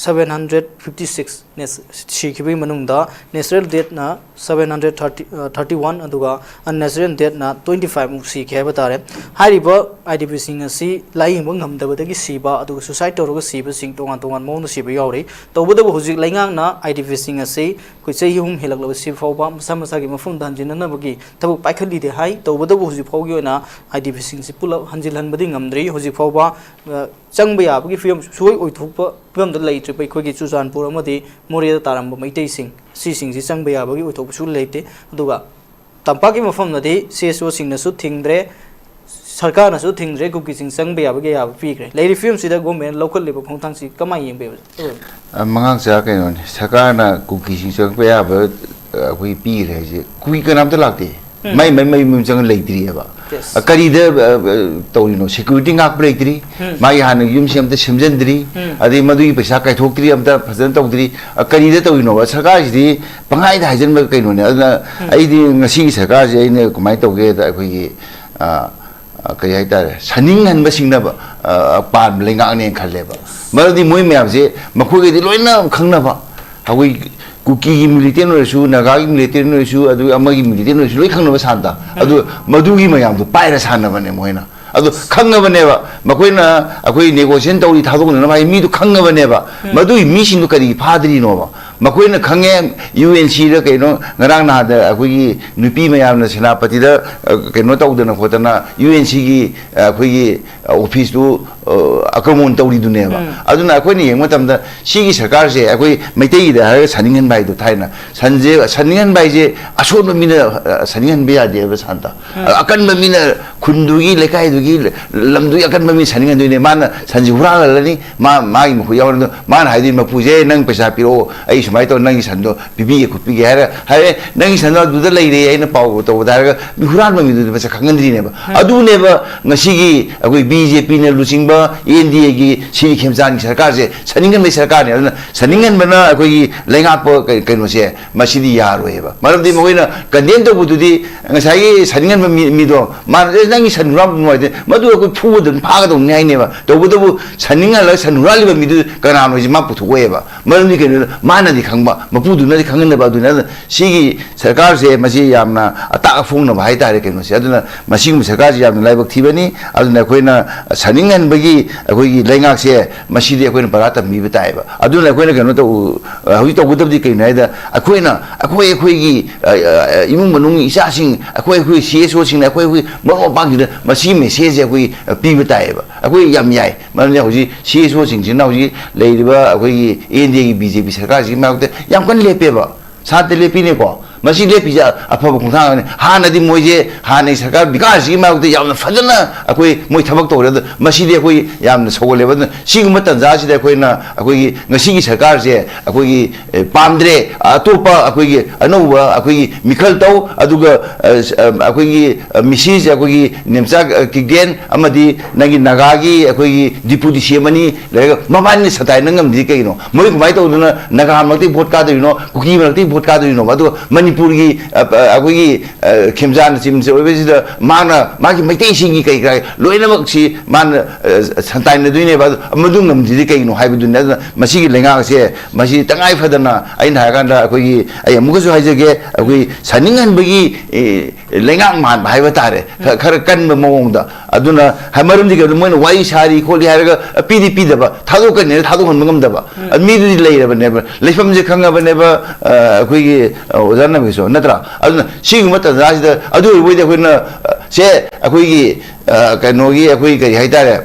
seven hundred fifty six ꯁꯤꯈꯤꯕꯒꯤ ꯃꯅꯨꯡꯗ natural deathꯅ seven hundred thirty thirty one, ꯑꯗꯨꯒ unnatural deathꯅ twenty five ꯃꯨꯛ ꯁꯤꯈꯤ ꯍꯥꯏꯕ ꯇꯥꯔꯦ꯫ ꯍꯥꯏꯔꯤꯕ IDPꯁꯤꯡ ꯑꯁꯤ ꯂꯥꯏꯌꯦꯡꯕ ꯉꯝꯗꯕꯗꯒꯤ ꯁꯤꯕ, ꯑꯗꯨꯒ suicide ꯇꯧꯔꯒ ꯁꯤꯕꯁꯤꯡ ꯇꯣꯉꯥꯟ ꯇꯣꯉꯥꯟ ꯃꯑꯣꯡꯗ ꯁꯤꯕ ꯌꯥꯎꯔꯤ꯫ ꯇꯧꯕꯇꯕꯨ ꯍꯧꯖꯤꯛ ꯂꯩꯉꯥꯛꯅ IDPꯁꯤꯡ ꯑꯁꯤ ꯑꯩꯈꯣꯏ ꯆꯍꯤ ꯑꯍꯨꯝ ꯍꯦꯜꯂꯛꯂꯕ ꯁꯤ ꯐꯥꯎꯕ ꯃꯁꯥ ꯃꯁꯥꯒꯤ ꯃꯐꯝꯗ ꯍꯟꯖꯤꯟꯅꯅꯕꯒꯤ ꯊꯕꯛ ꯄꯥꯏꯈꯠꯂꯤꯗꯦ ꯍꯥꯏ꯫ ꯇꯧꯕꯇꯕꯨ ꯍꯧꯖꯤꯛ ꯐꯥꯎꯒꯤ ꯑꯣꯏꯅ IDPꯁꯤꯡꯁꯤ ꯄꯨꯂꯞ ꯍꯟꯖꯤꯜꯍꯟꯕꯗꯤ ꯉꯝꯗ꯭ꯔꯤ꯫ ꯍꯧꯖꯤꯛ ꯐꯥꯎꯕ, ꯑ, ꯆꯪꯕ ꯌꯥꯕꯒꯤ ꯐꯤꯕꯝ ꯁꯨꯡꯑꯣꯏ ꯑꯣꯏꯊꯣꯛꯄ ꯐꯤꯕꯝꯗ ꯂꯩꯇ꯭ꯔꯤꯕ ꯑꯩꯈꯣꯏꯒꯤ ꯆꯨꯔꯆꯥꯟꯄꯨꯔ ꯑꯃꯗꯤ ꯃꯣꯔꯦꯗ ꯇꯥꯔꯝꯕ ꯃꯩꯇꯩꯁꯤꯡ, ꯁꯤꯁꯤꯡꯁꯤ ꯆꯪꯕ ꯌꯥꯕꯒꯤ ꯑꯣꯏꯊꯣꯛꯄꯁꯨ ꯂꯩꯇꯦ꯫ ꯑꯗꯨꯒ ꯇꯝꯄꯥꯛꯀꯤ ꯃꯐꯝꯗꯗꯤ CSOꯁꯤꯡꯅꯁꯨ ꯊꯤꯡꯗ꯭ꯔꯦ, ꯁꯔꯀꯥꯔꯅꯁꯨ ꯊꯤꯡꯗ꯭ꯔꯦ, ꯀꯨꯀꯤꯁꯤꯡ ꯆꯪꯕ ꯌꯥꯕꯒꯤ ꯑꯌꯥꯕ ꯄꯤꯈ꯭ꯔꯦ꯫ ꯂꯩꯔꯤꯕ ꯐꯤꯕꯝꯁꯤꯗ ꯒꯣꯔꯃꯦꯟꯅ ꯂꯧꯈꯠꯂꯤꯕ ꯈꯣꯡꯊꯥꯡꯁꯤ ꯀꯃꯥꯏꯅ ꯌꯦꯡꯕꯤꯕ? ꯑ, ꯃꯉꯥꯡꯆꯥ, ꯀꯩꯅꯣꯅꯤ, ꯁꯔꯀꯥꯔꯅ ꯀꯨꯀꯤꯁꯤꯡ ꯆꯪꯉꯛꯄ ꯌꯥꯕ, ꯑ, ꯑꯩꯈꯣꯏ ꯄꯤꯈ꯭ꯔꯦ ꯍꯥꯏꯁꯦ, ꯀꯨꯀꯤ ꯀꯅꯥꯝꯇ ꯂꯥꯛꯇꯦ꯫ ꯎꯝ꯫ ꯃꯥꯏ, ꯃꯥꯏ, ꯃꯥꯏ ꯃꯌꯨꯝ ꯆꯪꯉ ꯂꯩꯇ꯭ꯔꯤꯑꯕ꯫ Yes. ꯑ, ꯀꯔꯤꯗ, ꯑ, ꯑ, ꯇꯧꯔꯤꯅꯣ? Security ꯉꯥꯛꯄ ꯂꯩꯇ꯭ꯔꯤ꯫ ꯎꯝ꯫ ꯃꯥꯒꯤ ꯍꯥꯟꯅ ꯌꯨꯝꯁꯤ ꯑꯝꯇ ꯁꯦꯝꯖꯤꯟꯗ꯭ꯔꯤ꯫ ꯎꯝ꯫ ꯑꯗꯩ ꯃꯗꯨꯒꯤ ꯄꯩꯁꯥ ꯀꯥꯏꯊꯣꯛꯇ꯭ꯔꯤ, ꯑꯝꯇ ꯐꯖꯅ ꯇꯧꯗ꯭ꯔꯤ꯫ ꯑ, ꯀꯔꯤꯗ ꯇꯧꯔꯤꯅꯣꯕ? ꯁꯔꯀꯥꯔꯁꯤꯗꯤ ꯄꯪꯍꯥꯏꯗ ꯍꯥꯏꯖꯤꯟꯕ ꯀꯩꯅꯣꯅꯦ꯫ ꯑꯗꯨꯅ ꯎꯝ꯫ ꯑꯩꯗꯤ ꯉꯁꯤꯒꯤ ꯁꯔꯀꯥꯔꯁꯦ ꯑꯩꯅ ꯀꯃꯥꯏꯅ ꯇꯧꯒꯦꯗ, ꯑꯩꯈꯣꯏꯒꯤ, ꯑ, ꯑ, ꯀꯩ ꯍꯥꯏꯇꯥꯔꯦ, ꯁꯥꯅꯤꯡꯍꯟꯕ ꯁꯤꯡꯅꯕ, ꯑ, ꯄꯥꯟꯕ ꯂꯩꯉꯥꯛꯅꯦꯅ ꯈꯜꯂꯦꯕ꯫ ꯃꯔꯝꯗꯤ ꯃꯣꯏ ꯃꯌꯥꯝꯁꯦ ꯃꯈꯣꯏꯒꯗꯤ ꯂꯣꯏꯅ ꯈꯪꯅꯕ, ꯑꯩꯈꯣꯏ ꯀꯨꯀꯤꯒꯤ militant ꯑꯣꯏꯔꯁꯨ, ꯅꯥꯒꯥꯒꯤ militant ꯑꯣꯏꯔꯁꯨ, ꯑꯗꯨꯒ ꯑꯃꯒꯤ militant ꯑꯣꯏꯔꯁꯨ, ꯂꯣꯏ ꯈꯪꯅꯕ ꯁꯥꯟꯇ꯫ ꯎꯝ꯫ ꯑꯗꯨ ꯃꯗꯨꯒꯤ ꯃꯌꯥꯝꯗꯣ ꯄꯥꯏꯔ ꯁꯥꯟꯅꯕꯅꯦ ꯃꯣꯏꯅ꯫ ꯑꯗꯨ ꯈꯪꯉꯕꯅꯦꯕ, ꯃꯈꯣꯏꯅ ꯑꯩꯈꯣꯏ negotiation ꯇꯧꯔꯤ, ꯊꯥꯗꯣꯛꯅꯅꯕ ꯍꯥꯏ ꯃꯤꯗꯨ ꯈꯪꯉꯕꯅꯦꯕ꯫ ꯎꯝ꯫ ꯃꯗꯨꯒꯤ ꯃꯤꯁꯤꯡꯗꯨ ꯀꯔꯤꯒꯤ ꯐꯥꯗ꯭ꯔꯤꯅꯣꯕ? ꯃꯈꯣꯏꯅ ꯈꯪꯉꯦ, UNCꯗ ꯀꯩꯅꯣ, ꯉꯔꯥꯡ ꯅꯍꯥꯟꯗ ꯑꯩꯈꯣꯏꯒꯤ ꯅꯨꯄꯤ ꯃꯌꯥꯝꯅ ꯁꯦꯅꯥꯄꯇꯤꯗ, ꯑ, ꯀꯩꯅꯣ ꯇꯧꯗꯅ ꯈꯣꯠꯇꯅ, UNCꯒꯤ, ꯑ, ꯑꯩꯈꯣꯏꯒꯤ, ꯑ, officeꯇꯨ, ꯑ, ꯑꯥꯀ꯭ꯔꯃꯣꯟ ꯇꯧꯔꯤꯗꯨꯅꯦꯕ꯫ ꯎꯝ꯫ ꯑꯗꯨꯅ ꯑꯩꯈꯣꯏꯅ ꯌꯦꯡꯕ ꯃꯇꯝꯗ ꯁꯤꯒꯤ ꯁꯔꯀꯥꯔꯁꯦ, ꯑꯩꯈꯣꯏ ꯃꯩꯇꯩꯒꯤꯗ ꯍꯥꯏꯔꯒ ꯁꯥꯅꯤꯡꯍꯟꯕ ꯍꯥꯏꯗꯣ ꯊꯥꯏꯅ, ꯁꯟꯁꯦ ꯁꯥꯅꯤꯡꯍꯟꯕ ꯍꯥꯏꯁꯦ ꯑꯁꯣꯟꯕ ꯃꯤꯅ, ꯑ, ꯁꯥꯅꯤꯡꯍꯟꯕ ꯌꯥꯗꯦꯕ ꯁꯥꯟꯇ꯫ ꯎꯝ꯫ ꯑꯀꯟꯕ ꯃꯤꯅ, ꯈꯨꯟꯗꯨꯒꯤ, ꯂꯩꯀꯥꯏꯗꯨꯒꯤ, ꯂꯝꯗꯨꯒꯤ ꯑꯀꯟꯕ ꯃꯤ ꯁꯥꯅꯤꯡꯍꯟꯗꯣꯏꯅꯦ꯫ ꯃꯥꯅ ꯁꯟꯁꯤ ꯍꯨꯔꯥꯜꯍꯜꯂꯅꯤ, ꯃꯥ, ꯃꯥꯒꯤ ꯃꯈꯨꯠ ꯌꯥꯎꯔꯅꯤ꯫ ꯃꯥꯅ ꯍꯥꯏꯗꯣꯏꯅꯤ, "ꯃꯄꯨꯁꯦ, ꯅꯪ ꯄꯩꯁꯥ ꯄꯤꯔꯛꯑꯣ, ꯑꯩ ꯁꯨꯃꯥꯏꯅ ꯇꯧꯔ ꯅꯪꯒꯤ ꯁꯟꯗꯣ ꯄꯤꯕꯤꯒꯦ ꯈꯣꯠꯄꯤꯒꯦ" ꯍꯥꯏꯔꯒ, ꯍꯥꯏꯔꯦ, "ꯅꯪꯒꯤ ꯁꯟꯗꯣ ꯑꯗꯨꯗ ꯂꯩꯔꯦ, ꯑꯩꯅ ꯄꯥꯎ ꯇꯧꯕꯗ" ꯍꯥꯏꯔꯒ, ꯃꯤ ꯍꯨꯔꯥꯟꯕ ꯃꯤꯗꯨꯗꯤ ꯃꯁꯛ ꯈꯪꯍꯟꯗ꯭ꯔꯤꯅꯦꯕ꯫ ꯎꯝ꯫ ꯑꯗꯨꯅꯦꯕ ꯉꯁꯤꯒꯤ ꯑꯩꯈꯣꯏ ꯕꯤ ꯖꯦ ꯄꯤꯅ ꯂꯨꯆꯤꯡꯕ ꯑꯦꯟ ꯗꯤ ꯑꯦꯒꯤ ꯁꯤꯔꯤ ꯈꯦꯝꯆꯥꯟꯒꯤ ꯁꯔꯀꯥꯔꯁꯦ ꯁꯟꯅꯤꯡꯍꯟꯕꯒꯤ ꯁꯔꯀꯥꯔꯅꯦ꯫ ꯑꯗꯨꯅ ꯁꯟꯅꯤꯡꯍꯟꯕꯅ ꯑꯩꯈꯣꯏꯒꯤ ꯂꯩꯉꯥꯛꯄ ꯀꯩ-, ꯀꯩꯅꯣꯁꯦ ꯃꯁꯤꯗꯤ ꯌꯥꯔꯣꯏꯕ꯫ ꯃꯔꯝꯗꯤ ꯃꯈꯣꯏꯅ ꯀꯟꯗꯦꯝ ꯇꯧꯕꯗꯨꯗꯤ ꯉꯁꯥꯏꯒꯤ ꯁꯟꯅꯤꯡꯍꯟꯕ ꯃꯤ, ꯃꯤꯗꯣ ꯃꯥꯅ "ꯑꯦ, ꯅꯪꯒꯤ ꯁꯟ ꯍꯨꯔꯥꯟꯕ ꯅꯨꯡꯉꯥꯏꯇꯦ, ꯃꯗꯨ ꯑꯩꯈꯣꯏ ꯐꯨꯒꯗꯕꯅꯤ, ꯐꯥꯒꯗꯧꯅꯤ" ꯍꯥꯏꯅꯦꯕ꯫ ꯇꯧꯕꯇꯕꯨ ꯁꯟꯅꯤꯡꯍꯜꯂꯒ ꯁꯟ ꯍꯨꯔꯥꯜꯂꯤꯕ ꯃꯤꯗꯨ ꯀꯅꯥꯅꯣ ꯍꯥꯏꯁꯦ ꯃꯥ ꯄꯨꯊꯣꯛꯑꯣꯏꯕ꯫ ꯃꯔꯝꯗꯤ ꯀꯩꯅꯣꯗ ꯃꯥꯅꯗꯤ ꯈꯪꯕ, ꯃꯄꯨꯗꯨꯅꯗꯤ ꯈꯪꯍꯟꯗꯕ꯫ ꯑꯗꯨꯅ ꯁꯤꯒꯤ ꯁꯔꯀꯥꯔꯁꯦ ꯃꯁꯤ ꯌꯥꯝꯅ ꯑꯇꯥꯛ ꯑꯐꯣꯡꯅꯕ ꯍꯥꯏꯇꯥꯔꯦ ꯀꯩꯅꯣꯁꯦ꯫ ꯑꯗꯨꯅ ꯃꯁꯤꯒꯨꯝꯕ ꯁꯔꯀꯥꯔꯁꯤ ꯌꯥꯝꯅ ꯂꯥꯏꯕꯛ ꯊꯤꯕꯅꯤ꯫ ꯑꯗꯨꯅ ꯑꯩꯈꯣꯏꯅ ꯁꯟꯅꯤꯡꯍꯟꯕꯒꯤ ꯑꯩꯈꯣꯏꯒꯤ ꯂꯩꯉꯥꯛꯁꯦ ꯃꯁꯤꯗꯤ ꯑꯩꯈꯣꯏꯅ ꯄꯔꯥ ꯇꯝꯕꯤꯕ ꯇꯥꯏꯌꯦꯕ꯫ ꯑꯗꯨꯅ ꯑꯩꯈꯣꯏꯅ ꯀꯩꯅꯣ ꯇꯧ-, ꯍꯧꯖꯤꯛ ꯇꯧꯒꯗꯕꯗꯤ ꯀꯩꯅꯣ ꯍꯥꯏꯗ ꯑꯩꯈꯣꯏꯅ ꯑꯩꯈꯣꯏ ꯑꯩꯈꯣꯏꯒꯤ, ꯑ, ꯑ, ꯏꯃꯨꯡ ꯃꯅꯨꯡ ꯏꯆꯥꯁꯤꯡ ꯑꯩꯈꯣꯏ ꯑꯩꯈꯣꯏ ꯁꯤ ꯑꯦꯁ ꯑꯣꯁꯤꯡꯅ ꯑꯩꯈꯣꯏ ꯑꯩꯈꯣꯏ ꯃꯔꯨꯞ ꯃꯄꯥꯡꯁꯤꯡꯗ ꯃꯁꯤꯒꯤ ꯃꯦꯁꯦꯖꯁꯦ ꯑꯩꯈꯣꯏ, ꯑ, ꯄꯤꯕ ꯇꯥꯏꯌꯦꯕ꯫ ꯑꯩꯈꯣꯏ ꯌꯥꯝ ꯌꯥꯏ꯫ ꯃꯔꯝꯗꯤ ꯍꯧꯖꯤꯛ ꯁꯤ ꯑꯦꯁ ꯑꯣꯁꯤꯡꯁꯤꯅ ꯍꯧꯖꯤꯛ ꯂꯩꯔꯤꯕ ꯑꯩꯈꯣꯏꯒꯤ ꯑꯦꯟ ꯗꯤ ꯑꯦꯒꯤ ꯕꯤ ꯖꯦ ꯄꯤ ꯁꯔꯀꯥꯔꯁꯤꯒꯤ ꯃꯥꯌꯣꯛꯇ ꯌꯥꯝ ꯀꯟꯅ ꯂꯦꯞꯄꯦꯕ꯫ ꯁꯥꯠꯇ ꯂꯦꯞꯄꯤꯅꯦꯀꯣ꯫ ꯃꯁꯤ ꯂꯦꯞꯄꯤꯁꯦ ꯑꯐꯕ ꯈꯣꯡꯊꯥꯡ ꯑꯃꯅꯤ꯫ ꯍꯥꯟꯅꯗꯤ ꯃꯣꯏꯁꯦ ꯍꯥꯟꯅꯒꯤ ꯁꯔꯀꯥꯔ ꯕꯤꯀꯥꯁꯁꯤꯒꯤ ꯃꯥꯌꯣꯛꯇ ꯌꯥꯝꯅ ꯐꯖꯅ ꯑꯩꯈꯣꯏ ꯃꯣꯏ ꯊꯕꯛ ꯇꯧꯔꯦ꯫ ꯑꯗꯣ ꯃꯁꯤꯗꯤ ꯑꯩꯈꯣꯏ ꯌꯥꯝꯅ ꯁꯧꯒꯠꯂꯦꯕ꯫ ꯑꯗꯨꯅ ꯁꯤꯒꯨꯝꯕ ꯇꯥꯟꯖꯥꯁꯤꯗ ꯑꯩꯈꯣꯏꯅ ꯑꯩꯈꯣꯏꯒꯤ ꯉꯁꯤꯒꯤ ꯁꯔꯀꯥꯔꯁꯦ ꯑꯩꯈꯣꯏꯒꯤ, ꯑꯦ, ꯄꯥꯝꯗ꯭ꯔꯦ, ꯑꯇꯣꯞꯄ ꯑꯩꯈꯣꯏꯒꯤ ꯑꯅꯧꯕ ꯑꯩꯈꯣꯏꯒꯤ ꯃꯤꯈꯜ ꯇꯧ, ꯑꯗꯨꯒ, ꯑ, ꯑ, ꯑꯩꯈꯣꯏꯒꯤ, ꯑ, ꯃꯤꯁꯤꯁꯦ ꯑꯩꯈꯣꯏꯒꯤ ꯅꯦꯝꯆꯥ, ꯑ, ꯀꯤꯒꯦꯟ ꯑꯃꯗꯤ ꯅꯪꯒꯤ ꯅꯥꯒꯥꯒꯤ ꯑꯩꯈꯣꯏꯒꯤ ꯗꯤꯄꯨꯇꯤ ꯁꯤ ꯑꯦꯝ ꯑꯅꯤ ꯂꯩꯔꯒ ꯃꯕꯥꯅꯤꯅ ꯁꯟꯇꯥꯏꯅ ꯉꯝꯗ꯭ꯔꯤ ꯀꯩꯒꯤꯅꯣ? ꯃꯣꯏ ꯀꯃꯥꯏꯅ ꯇꯧꯗꯅ ꯅꯥꯒꯥ ꯃꯔꯛꯇꯒꯤ ꯚꯣꯠ ꯀꯥꯗꯣꯏꯅꯣ, ꯀꯨꯀꯤ ꯃꯔꯛꯇꯒꯤ ꯚꯣꯠ ꯀꯥꯗꯣꯏꯅꯣ? ꯑꯗꯨꯒ ꯃꯅꯤꯄꯨꯔꯒꯤ, ꯑ, ꯑ, ꯑꯩꯈꯣꯏꯒꯤ, ꯑ, ꯈꯦꯝꯖꯥꯟꯅꯆꯤꯡꯕꯁꯦ ꯑꯣꯏꯕꯁꯤꯗ ꯃꯥꯅ ꯃꯥꯒꯤ ꯃꯩꯇꯩꯁꯤꯡꯒꯤ ꯀꯩ ꯀꯔꯥ ꯂꯣꯏꯅꯃꯛꯁꯤ ꯃꯥꯅ, ꯑ, ꯁꯟꯇꯥꯏꯅꯗꯣꯏꯅꯦꯕ꯫ ꯑꯗꯨ ꯃꯗꯨ ꯉꯝꯗ꯭ꯔꯤꯗꯤ ꯀꯩꯒꯤꯅꯣ ꯍꯥꯏꯕꯗꯨꯅꯤ꯫ ꯑꯗꯨꯅ ꯃꯁꯤꯒꯤ ꯂꯩꯉꯥꯛꯁꯦ ꯃꯁꯤ ꯇꯉꯥꯏ ꯐꯗꯅ ꯑꯩꯅ ꯍꯥꯏꯔꯀꯥꯟꯗ ꯑꯩꯈꯣꯏꯒꯤ, ꯑꯩ ꯑꯃꯨꯛꯀꯁꯨ ꯍꯥꯏꯖꯒꯦ, ꯑꯩꯈꯣꯏ ꯁꯟꯅꯤꯡꯍꯟꯕꯒꯤ, ꯑꯦ, ꯂꯩꯉꯥꯛ ꯃꯥꯟꯕ ꯍꯥꯏꯕ ꯇꯥꯔꯦ, ꯈ-, ꯈꯔ ꯀꯟꯕ ꯃꯑꯣꯡꯗ꯫ ꯑꯗꯨꯅ ꯍꯥꯏ-, ꯃꯔꯝꯗꯤ ꯀꯩꯅꯣ, ꯃꯣꯏꯅ ꯋꯥꯔꯤ ꯁꯥꯔꯤ ꯈꯣꯠꯂꯤ ꯍꯥꯏꯔꯒ, ꯑ, ꯄꯤꯗꯤ ꯄꯤꯗꯕ, ꯊꯥꯗꯣꯛꯀꯅꯤ ꯍꯥꯏꯔꯒ ꯊꯥꯗꯣꯛꯍꯟꯕ ꯉꯝꯗꯕ꯫ ꯑ, ꯃꯤꯗꯨꯗꯤ ꯂꯩꯔꯕꯅꯦꯕ, ꯂꯩꯐꯝꯁꯦ ꯈꯪꯉꯕꯅꯦꯕ, ꯑ, ꯑꯩꯈꯣꯏꯒꯤ, ꯑ, ꯑꯣꯖꯥ ꯅꯕꯤꯁꯣ, ꯅꯠꯇ꯭ꯔꯥ? ꯑꯗꯨꯅ ꯁꯤꯒꯨꯝꯕ ꯇꯥꯟꯖꯥꯁꯤꯗ ꯑꯗꯨ ꯑꯣꯏꯕ ꯑꯣꯏꯗꯤ ꯑꯩꯈꯣꯏꯅ, ꯑ, ꯁꯦ ꯑꯩꯈꯣꯏꯒꯤ, ꯑ, ꯀꯩꯅꯣꯒꯤ ꯑꯩꯈꯣꯏ ꯀꯔꯤ ꯍꯥꯏꯇꯥꯔꯦ,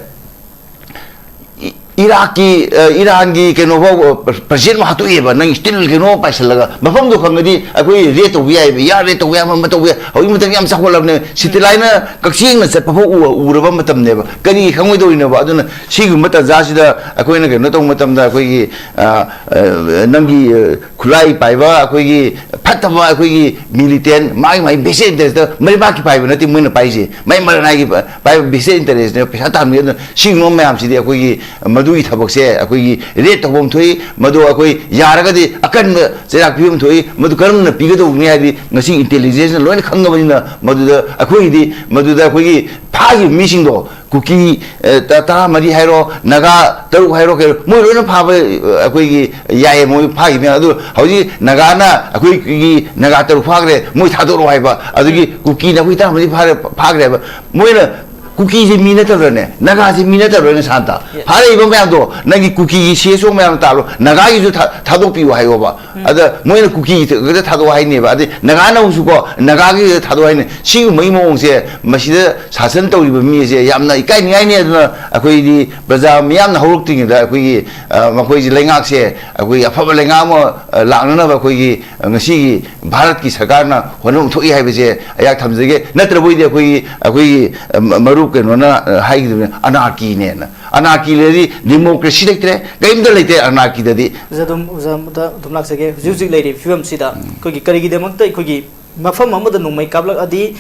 ꯏ-, ꯏꯔꯥꯛꯀꯤ, ꯑ, ꯏꯔꯥꯟꯒꯤ ꯀꯩꯅꯣꯐꯥꯎ, ꯑ, ꯄ꯭ꯔ-, ꯄ꯭ꯔꯁꯤꯗꯦꯟ ꯐꯥꯊꯣꯛꯑꯦꯕ, ꯅꯪ ꯁ꯭ꯇꯤꯜ ꯀꯩꯅꯣ ꯄꯥꯏꯁꯜꯂꯒ꯫ ꯃꯐꯝꯗꯣ ꯈꯪꯉꯗꯤ ꯑꯩꯈꯣꯏ ꯔꯦꯠ ꯇꯧꯕ ꯌꯥꯏꯕ, ꯌꯥ ꯔꯦꯠ ꯇꯧꯕ ꯌꯥꯏ, ꯑꯃ ꯑꯃ ꯇꯧꯕ ꯌꯥꯏ꯫ ꯍꯧꯖꯤꯛ ꯃꯇꯝ ꯌꯥꯝ ꯆꯥꯎꯈꯠꯂꯕꯅꯦ, ꯁꯦꯇꯦꯂꯥꯏꯠꯅ ꯀꯛꯆꯦꯡꯅ ꯆꯠꯄ ꯐꯥꯎ ꯎ-, ꯎꯔꯕ ꯃꯇꯝꯅꯦꯕ꯫ ꯀꯔꯤ ꯈꯪꯉꯣꯏꯗꯧꯔꯤꯅꯣꯕ? ꯑꯗꯨꯅ ꯁꯤꯒꯨꯝꯕ ꯇꯥꯟꯖꯥꯁꯤꯗ ꯑꯩꯈꯣꯏꯅ ꯀꯩꯅꯣ ꯇꯧꯕ ꯃꯇꯝꯗ ꯑꯩꯈꯣꯏꯒꯤ, ꯑ, ꯑ, ꯅꯪꯒꯤ, ꯑ, ꯈꯨꯠꯂꯥꯏ ꯄꯥꯏꯕ ꯑꯩꯈꯣꯏꯒꯤ ꯐꯠꯇꯕ ꯑꯩꯈꯣꯏꯒꯤ ꯃꯤꯂꯤꯇꯦꯟ ꯃꯥꯒꯤ ꯃꯥꯒꯤ ꯚꯦꯁꯇꯦꯠ ꯏꯟꯇꯔꯦꯁꯇ ꯃꯩꯕꯥꯛꯀꯤ ꯄꯥꯏꯕ ꯅꯠꯇꯦ ꯃꯣꯏꯅ ꯄꯥꯏꯁꯦ, ꯃꯩ ꯃꯔꯅꯥꯏꯒꯤ ꯄꯥꯏꯕ ꯚꯦꯁꯇꯦꯠ ꯏꯟꯇꯔꯦꯁꯅꯦꯕ ꯄꯩꯁꯥ ꯇꯥꯟꯕꯒꯤ꯫ ꯑꯗꯨꯅ ꯁꯤꯒꯨꯝꯕ ꯃꯌꯥꯝꯁꯤꯗꯤ ꯑꯩꯈꯣꯏꯒꯤ ꯃꯗꯨꯒꯤ ꯊꯕꯛꯁꯦ ꯑꯩꯈꯣꯏꯒꯤ ꯔꯦꯠ ꯇꯧꯐꯝ ꯊꯣꯛꯏ꯫ ꯃꯗꯨ ꯑꯩꯈꯣꯏ ꯌꯥꯔꯒꯗꯤ ꯑꯀꯟꯕ ꯆꯩꯔꯥꯛ ꯄꯤꯐꯝ ꯊꯣꯛꯏ꯫ ꯃꯗꯨ ꯀꯔꯝꯅ ꯄꯤꯒꯗꯧꯕꯅꯤ ꯍꯥꯏꯗꯤ ꯉꯁꯤ ꯏꯟꯇꯦꯂꯤꯖꯦꯟꯁꯅ ꯂꯣꯏꯅ ꯈꯪꯉꯕꯅꯤꯅ ꯃꯗꯨꯗ ꯑꯩꯈꯣꯏꯒꯤꯗꯤ ꯃꯗꯨꯗ ꯑꯩꯈꯣꯏꯒꯤ ꯐꯥꯈꯤꯕ ꯃꯤꯁꯤꯡꯗꯣ ꯀꯨꯀꯤ, ꯑ, ꯇ-, ꯇꯔꯥꯃꯔꯤ ꯍꯥꯏꯔꯣ, ꯅꯥꯒꯥ ꯇꯔꯨꯛ ꯍꯥꯏꯔꯣ, ꯀꯩꯅꯣ, ꯃꯣꯏ ꯂꯣꯏꯅ ꯐꯥꯕ, ꯑ, ꯑꯩꯈꯣꯏꯒꯤ ꯌꯥꯏꯌꯦ, ꯃꯣꯏ ꯐꯥꯈꯤꯕ ꯃꯌꯥꯝ꯫ ꯑꯗꯨ ꯍꯧꯖꯤꯛ ꯅꯥꯒꯥꯅ ꯑꯩꯈꯣꯏꯒꯤ ꯅꯥꯒꯥ ꯇꯔꯨꯛ ꯐꯥꯈ꯭ꯔꯦ, ꯃꯣꯏ ꯊꯥꯗꯣꯔꯛꯑꯣ ꯍꯥꯏꯕ, ꯑꯗꯨꯒꯤ ꯀꯨꯀꯤꯅ ꯑꯩꯈꯣꯏ ꯇꯔꯥꯃꯔꯤ ꯐꯥꯔꯦ, ꯐꯥꯈ꯭ꯔꯦ ꯍꯥꯏꯕ꯫ ꯃꯣꯏꯅ ꯀꯨꯀꯤꯁꯦ ꯃꯤ ꯅꯠꯇꯕ꯭ꯔꯅꯦ? ꯅꯥꯒꯥꯁꯦ ꯃꯤ ꯅꯠꯇꯕ꯭ꯔꯅꯦ, ꯁꯥꯟꯇ? Yes. ꯐꯥꯔꯛꯏꯕ ꯃꯌꯥꯝꯗꯣ ꯅꯪꯒꯤ ꯀꯨꯀꯤꯒꯤ ꯁꯤ ꯑꯦꯁ ꯑꯣ ꯃꯌꯥꯝ ꯇꯥꯜꯂꯣ, ꯅꯥꯒꯥꯒꯤꯁꯨ ꯊꯥ-, ꯊꯥꯗꯣꯛꯄꯤꯌꯨ ꯍꯥꯏꯌꯣꯕ꯫ ꯎꯝ꯫ ꯑꯗ ꯃꯣꯏꯅ ꯀꯨꯀꯤ ꯈꯛꯇ ꯊꯥꯗꯣꯛꯑꯣ ꯍꯥꯏꯅꯦꯕ, ꯑꯗꯩ ꯅꯥꯒꯥꯅ ꯑꯃꯨꯛꯁꯨꯀꯣ, ꯅꯥꯒꯥꯒꯤ ꯈꯛꯇ ꯊꯥꯗꯣꯛꯑꯣ ꯍꯥꯏꯅꯦ꯫ ꯁꯤꯒꯨꯝꯕꯒꯤ ꯃꯑꯣꯡꯁꯦ, ꯃꯁꯤꯗ ꯁꯥꯁꯟ ꯇꯧꯔꯤꯕ ꯃꯤ ꯑꯁꯦ ꯌꯥꯝꯅ ꯏꯀꯥꯏꯅꯤꯡꯉꯥꯏꯅꯤ꯫ ꯑꯗꯨꯅ ꯑꯩꯈꯣꯏꯗꯤ ꯄ꯭ꯔꯖꯥ ꯃꯤꯌꯥꯝꯅ ꯍꯧꯔꯛꯇ꯭ꯔꯤꯉꯩꯗ ꯑꯩꯈꯣꯏꯒꯤ, ꯑ, ꯃꯈꯣꯏꯁꯤ ꯂꯩꯉꯥꯛꯁꯦ ꯑꯩꯈꯣꯏꯒꯤ ꯑꯐꯕ ꯂꯩꯉꯥꯛ ꯑꯃ, ꯑ, ꯂꯥꯛꯅꯅꯕ ꯑꯩꯈꯣꯏꯒꯤ, ꯑ, ꯉꯁꯤꯒꯤ ꯚꯥꯔꯠꯀꯤ ꯁꯔꯀꯥꯔꯅ ꯍꯣꯠꯅꯐꯝ ꯊꯣꯛꯏ ꯍꯥꯏꯕꯁꯦ ꯑꯩꯍꯥꯛ ꯊꯝꯖꯒꯦ꯫ ꯅꯠꯇ꯭ꯔꯕ ꯑꯣꯏꯗꯤ ꯑꯩꯈꯣꯏꯒꯤ, ꯑꯩꯈꯣꯏꯒꯤ, ꯑ, ꯃ-, ꯃꯔꯨꯞ ꯀꯩꯅꯣꯅ, ꯑ, ꯍꯥꯏꯈꯤꯗꯕꯅꯤ, ꯑꯅꯥꯔꯀꯤꯅꯦꯅ꯫ ꯑꯅꯥꯔꯀꯤ ꯂꯩꯔꯗꯤ ꯗꯦꯃꯣꯀ꯭ꯔꯦꯁꯤ ꯂꯩꯇ꯭ꯔꯦ, ꯀꯔꯤꯝꯇ ꯂꯩꯇ꯭ꯔꯦ ꯑꯅꯥꯔꯀꯤꯗꯗꯤ꯫ ꯑꯣꯖꯥ ꯑꯗꯨꯝ, ꯑꯣꯖꯥ ꯑꯃꯗ ꯑꯗꯨꯝ ꯂꯥꯛꯆꯒꯦ꯫ ꯍꯧꯖꯤꯛ ꯍꯧꯖꯤꯛ ꯂꯩꯔꯤꯕ ꯐꯤꯕꯝꯁꯤꯗ ꯎꯝ꯫ ꯑꯩꯈꯣꯏꯒꯤ ꯀꯔꯤꯒꯤꯗꯃꯛꯇ ꯑꯩꯈꯣꯏꯒꯤ ꯃꯐꯝ ꯑꯃꯗ ꯅꯣꯡꯃꯩ ꯀꯥꯞꯂꯛꯑꯗꯤ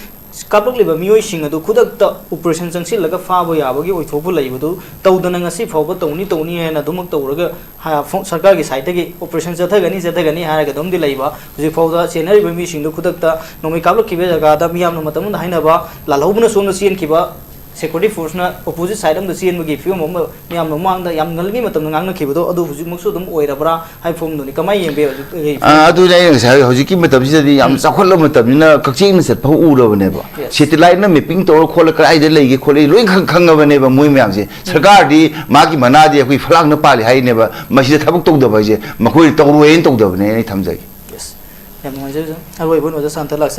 ꯀꯥꯞꯂꯛꯂꯤꯕ ꯃꯤꯑꯣꯏꯁꯤꯡ ꯑꯗꯨ ꯈꯨꯗꯛꯇ operation ꯆꯪꯁꯤꯜꯂꯒ ꯐꯥꯕ ꯌꯥꯕꯒꯤ ꯑꯣꯏꯊꯣꯛꯄ ꯂꯩꯕꯗꯨ ꯇꯧꯗꯅ ꯉꯁꯤ ꯐꯥꯎꯕ ꯇꯧꯅꯤ ꯇꯧꯅꯤ ꯍꯥꯏꯅ ꯑꯗꯨꯃꯛ ꯇꯧꯔꯒ ꯍꯥ-, ꯐꯣ-, ꯁꯔꯀꯥꯔꯒꯤ side ꯇꯒꯤ operation ꯆꯠꯊꯒꯅꯤ ꯆꯠꯊꯒꯅꯤ ꯍꯥꯏꯔꯒ ꯑꯗꯨꯝꯗꯤ ꯂꯩꯕ, ꯍꯧꯖꯤꯛ ꯐꯥꯎꯗ ꯆꯦꯟꯅꯔꯤꯕ ꯃꯤꯁꯤꯡꯗꯨ ꯈꯨꯗꯛꯇ ꯅꯣꯡꯃꯩ ꯀꯥꯞꯂꯛꯈꯤꯕ ꯖꯒꯥꯗ ꯃꯤꯌꯥꯝꯅ ꯃꯇꯝ ꯑꯃꯗ ꯍꯥꯏꯅꯕ ꯂꯥꯜꯍꯧꯕꯅ ꯁꯣꯝꯗ ꯆꯦꯟꯈꯤꯕ, security force ꯅ opposite side ꯑꯃꯗ ꯆꯦꯟꯕꯒꯤ ꯐꯤꯕꯝ ꯑꯃ ꯃꯤꯌꯥꯝꯅ ꯃꯃꯥꯡꯗ ꯌꯥꯝ ꯉꯜꯂꯤꯉꯩ ꯃꯇꯝꯗ ꯉꯥꯡꯅꯈꯤꯕꯗꯣ ꯑꯗꯨ ꯍꯧꯖꯤꯛꯃꯛꯁꯨ ꯑꯗꯨꯝ ꯑꯣꯏꯔꯕ꯭ꯔꯥ ꯍꯥꯏꯕ ꯐꯤꯕꯝꯗꯨꯅꯤ꯫ ꯀꯃꯥꯏꯅ ꯌꯦꯡꯕ ꯌꯥꯏ ꯍꯧꯖꯤꯛ? ꯑ, ꯑꯗꯨꯅꯦ ꯑꯩꯅ ꯉꯁꯥꯏ ꯍꯥꯏ-, ꯍꯧꯖꯤꯛꯀꯤ ꯃꯇꯝꯁꯤꯗꯗꯤ ꯌꯥꯝ ꯎꯝ꯫ ꯆꯥꯎꯈꯠꯂꯕ ꯃꯇꯝꯅꯤꯅ ꯀꯛꯆꯦꯡꯅ ꯆꯠꯄ ꯎꯔꯕꯅꯦꯕ꯫ Yes. ꯁꯦꯇꯦꯂꯥꯏꯠꯅ mapping ꯇꯧꯔ ꯈꯣꯠꯂ ꯀꯗꯥꯏꯗ ꯂꯩꯒꯦ ꯈꯣꯠꯂꯤ ꯂꯣꯏ ꯈꯪ-, ꯈꯪꯉꯕꯅꯦꯕ ꯃꯣꯏ ꯃꯌꯥꯝꯁꯦ꯫ ꯎꯝ꯫ ꯁꯔꯀꯥꯔꯗꯤ ꯃꯥꯒꯤ ꯃꯅꯥꯗꯤ ꯑꯩꯈꯣꯏ ꯐꯂꯥꯡꯅ ꯄꯥꯜꯂꯤ ꯍꯥꯏꯅꯦꯕ꯫ ꯃꯁꯤꯗ ꯊꯕꯛ ꯇꯧꯗꯕ ꯍꯥꯏꯁꯦ ꯃꯈꯣꯏ ꯇꯧꯔꯣꯏꯅ ꯇꯧꯗꯕꯅꯦ ꯑꯩ ꯊꯝꯖꯒꯦ꯫ Yes. ꯌꯥꯝ ꯅꯨꯡꯉꯥꯏꯖꯔꯦ, ꯑꯣꯖꯥ꯫ ꯑꯔꯣꯏꯕ ꯑꯣꯏꯅ ꯑꯣꯖꯥ ꯁꯥꯟꯇ ꯂꯥꯛꯆꯒꯦ꯫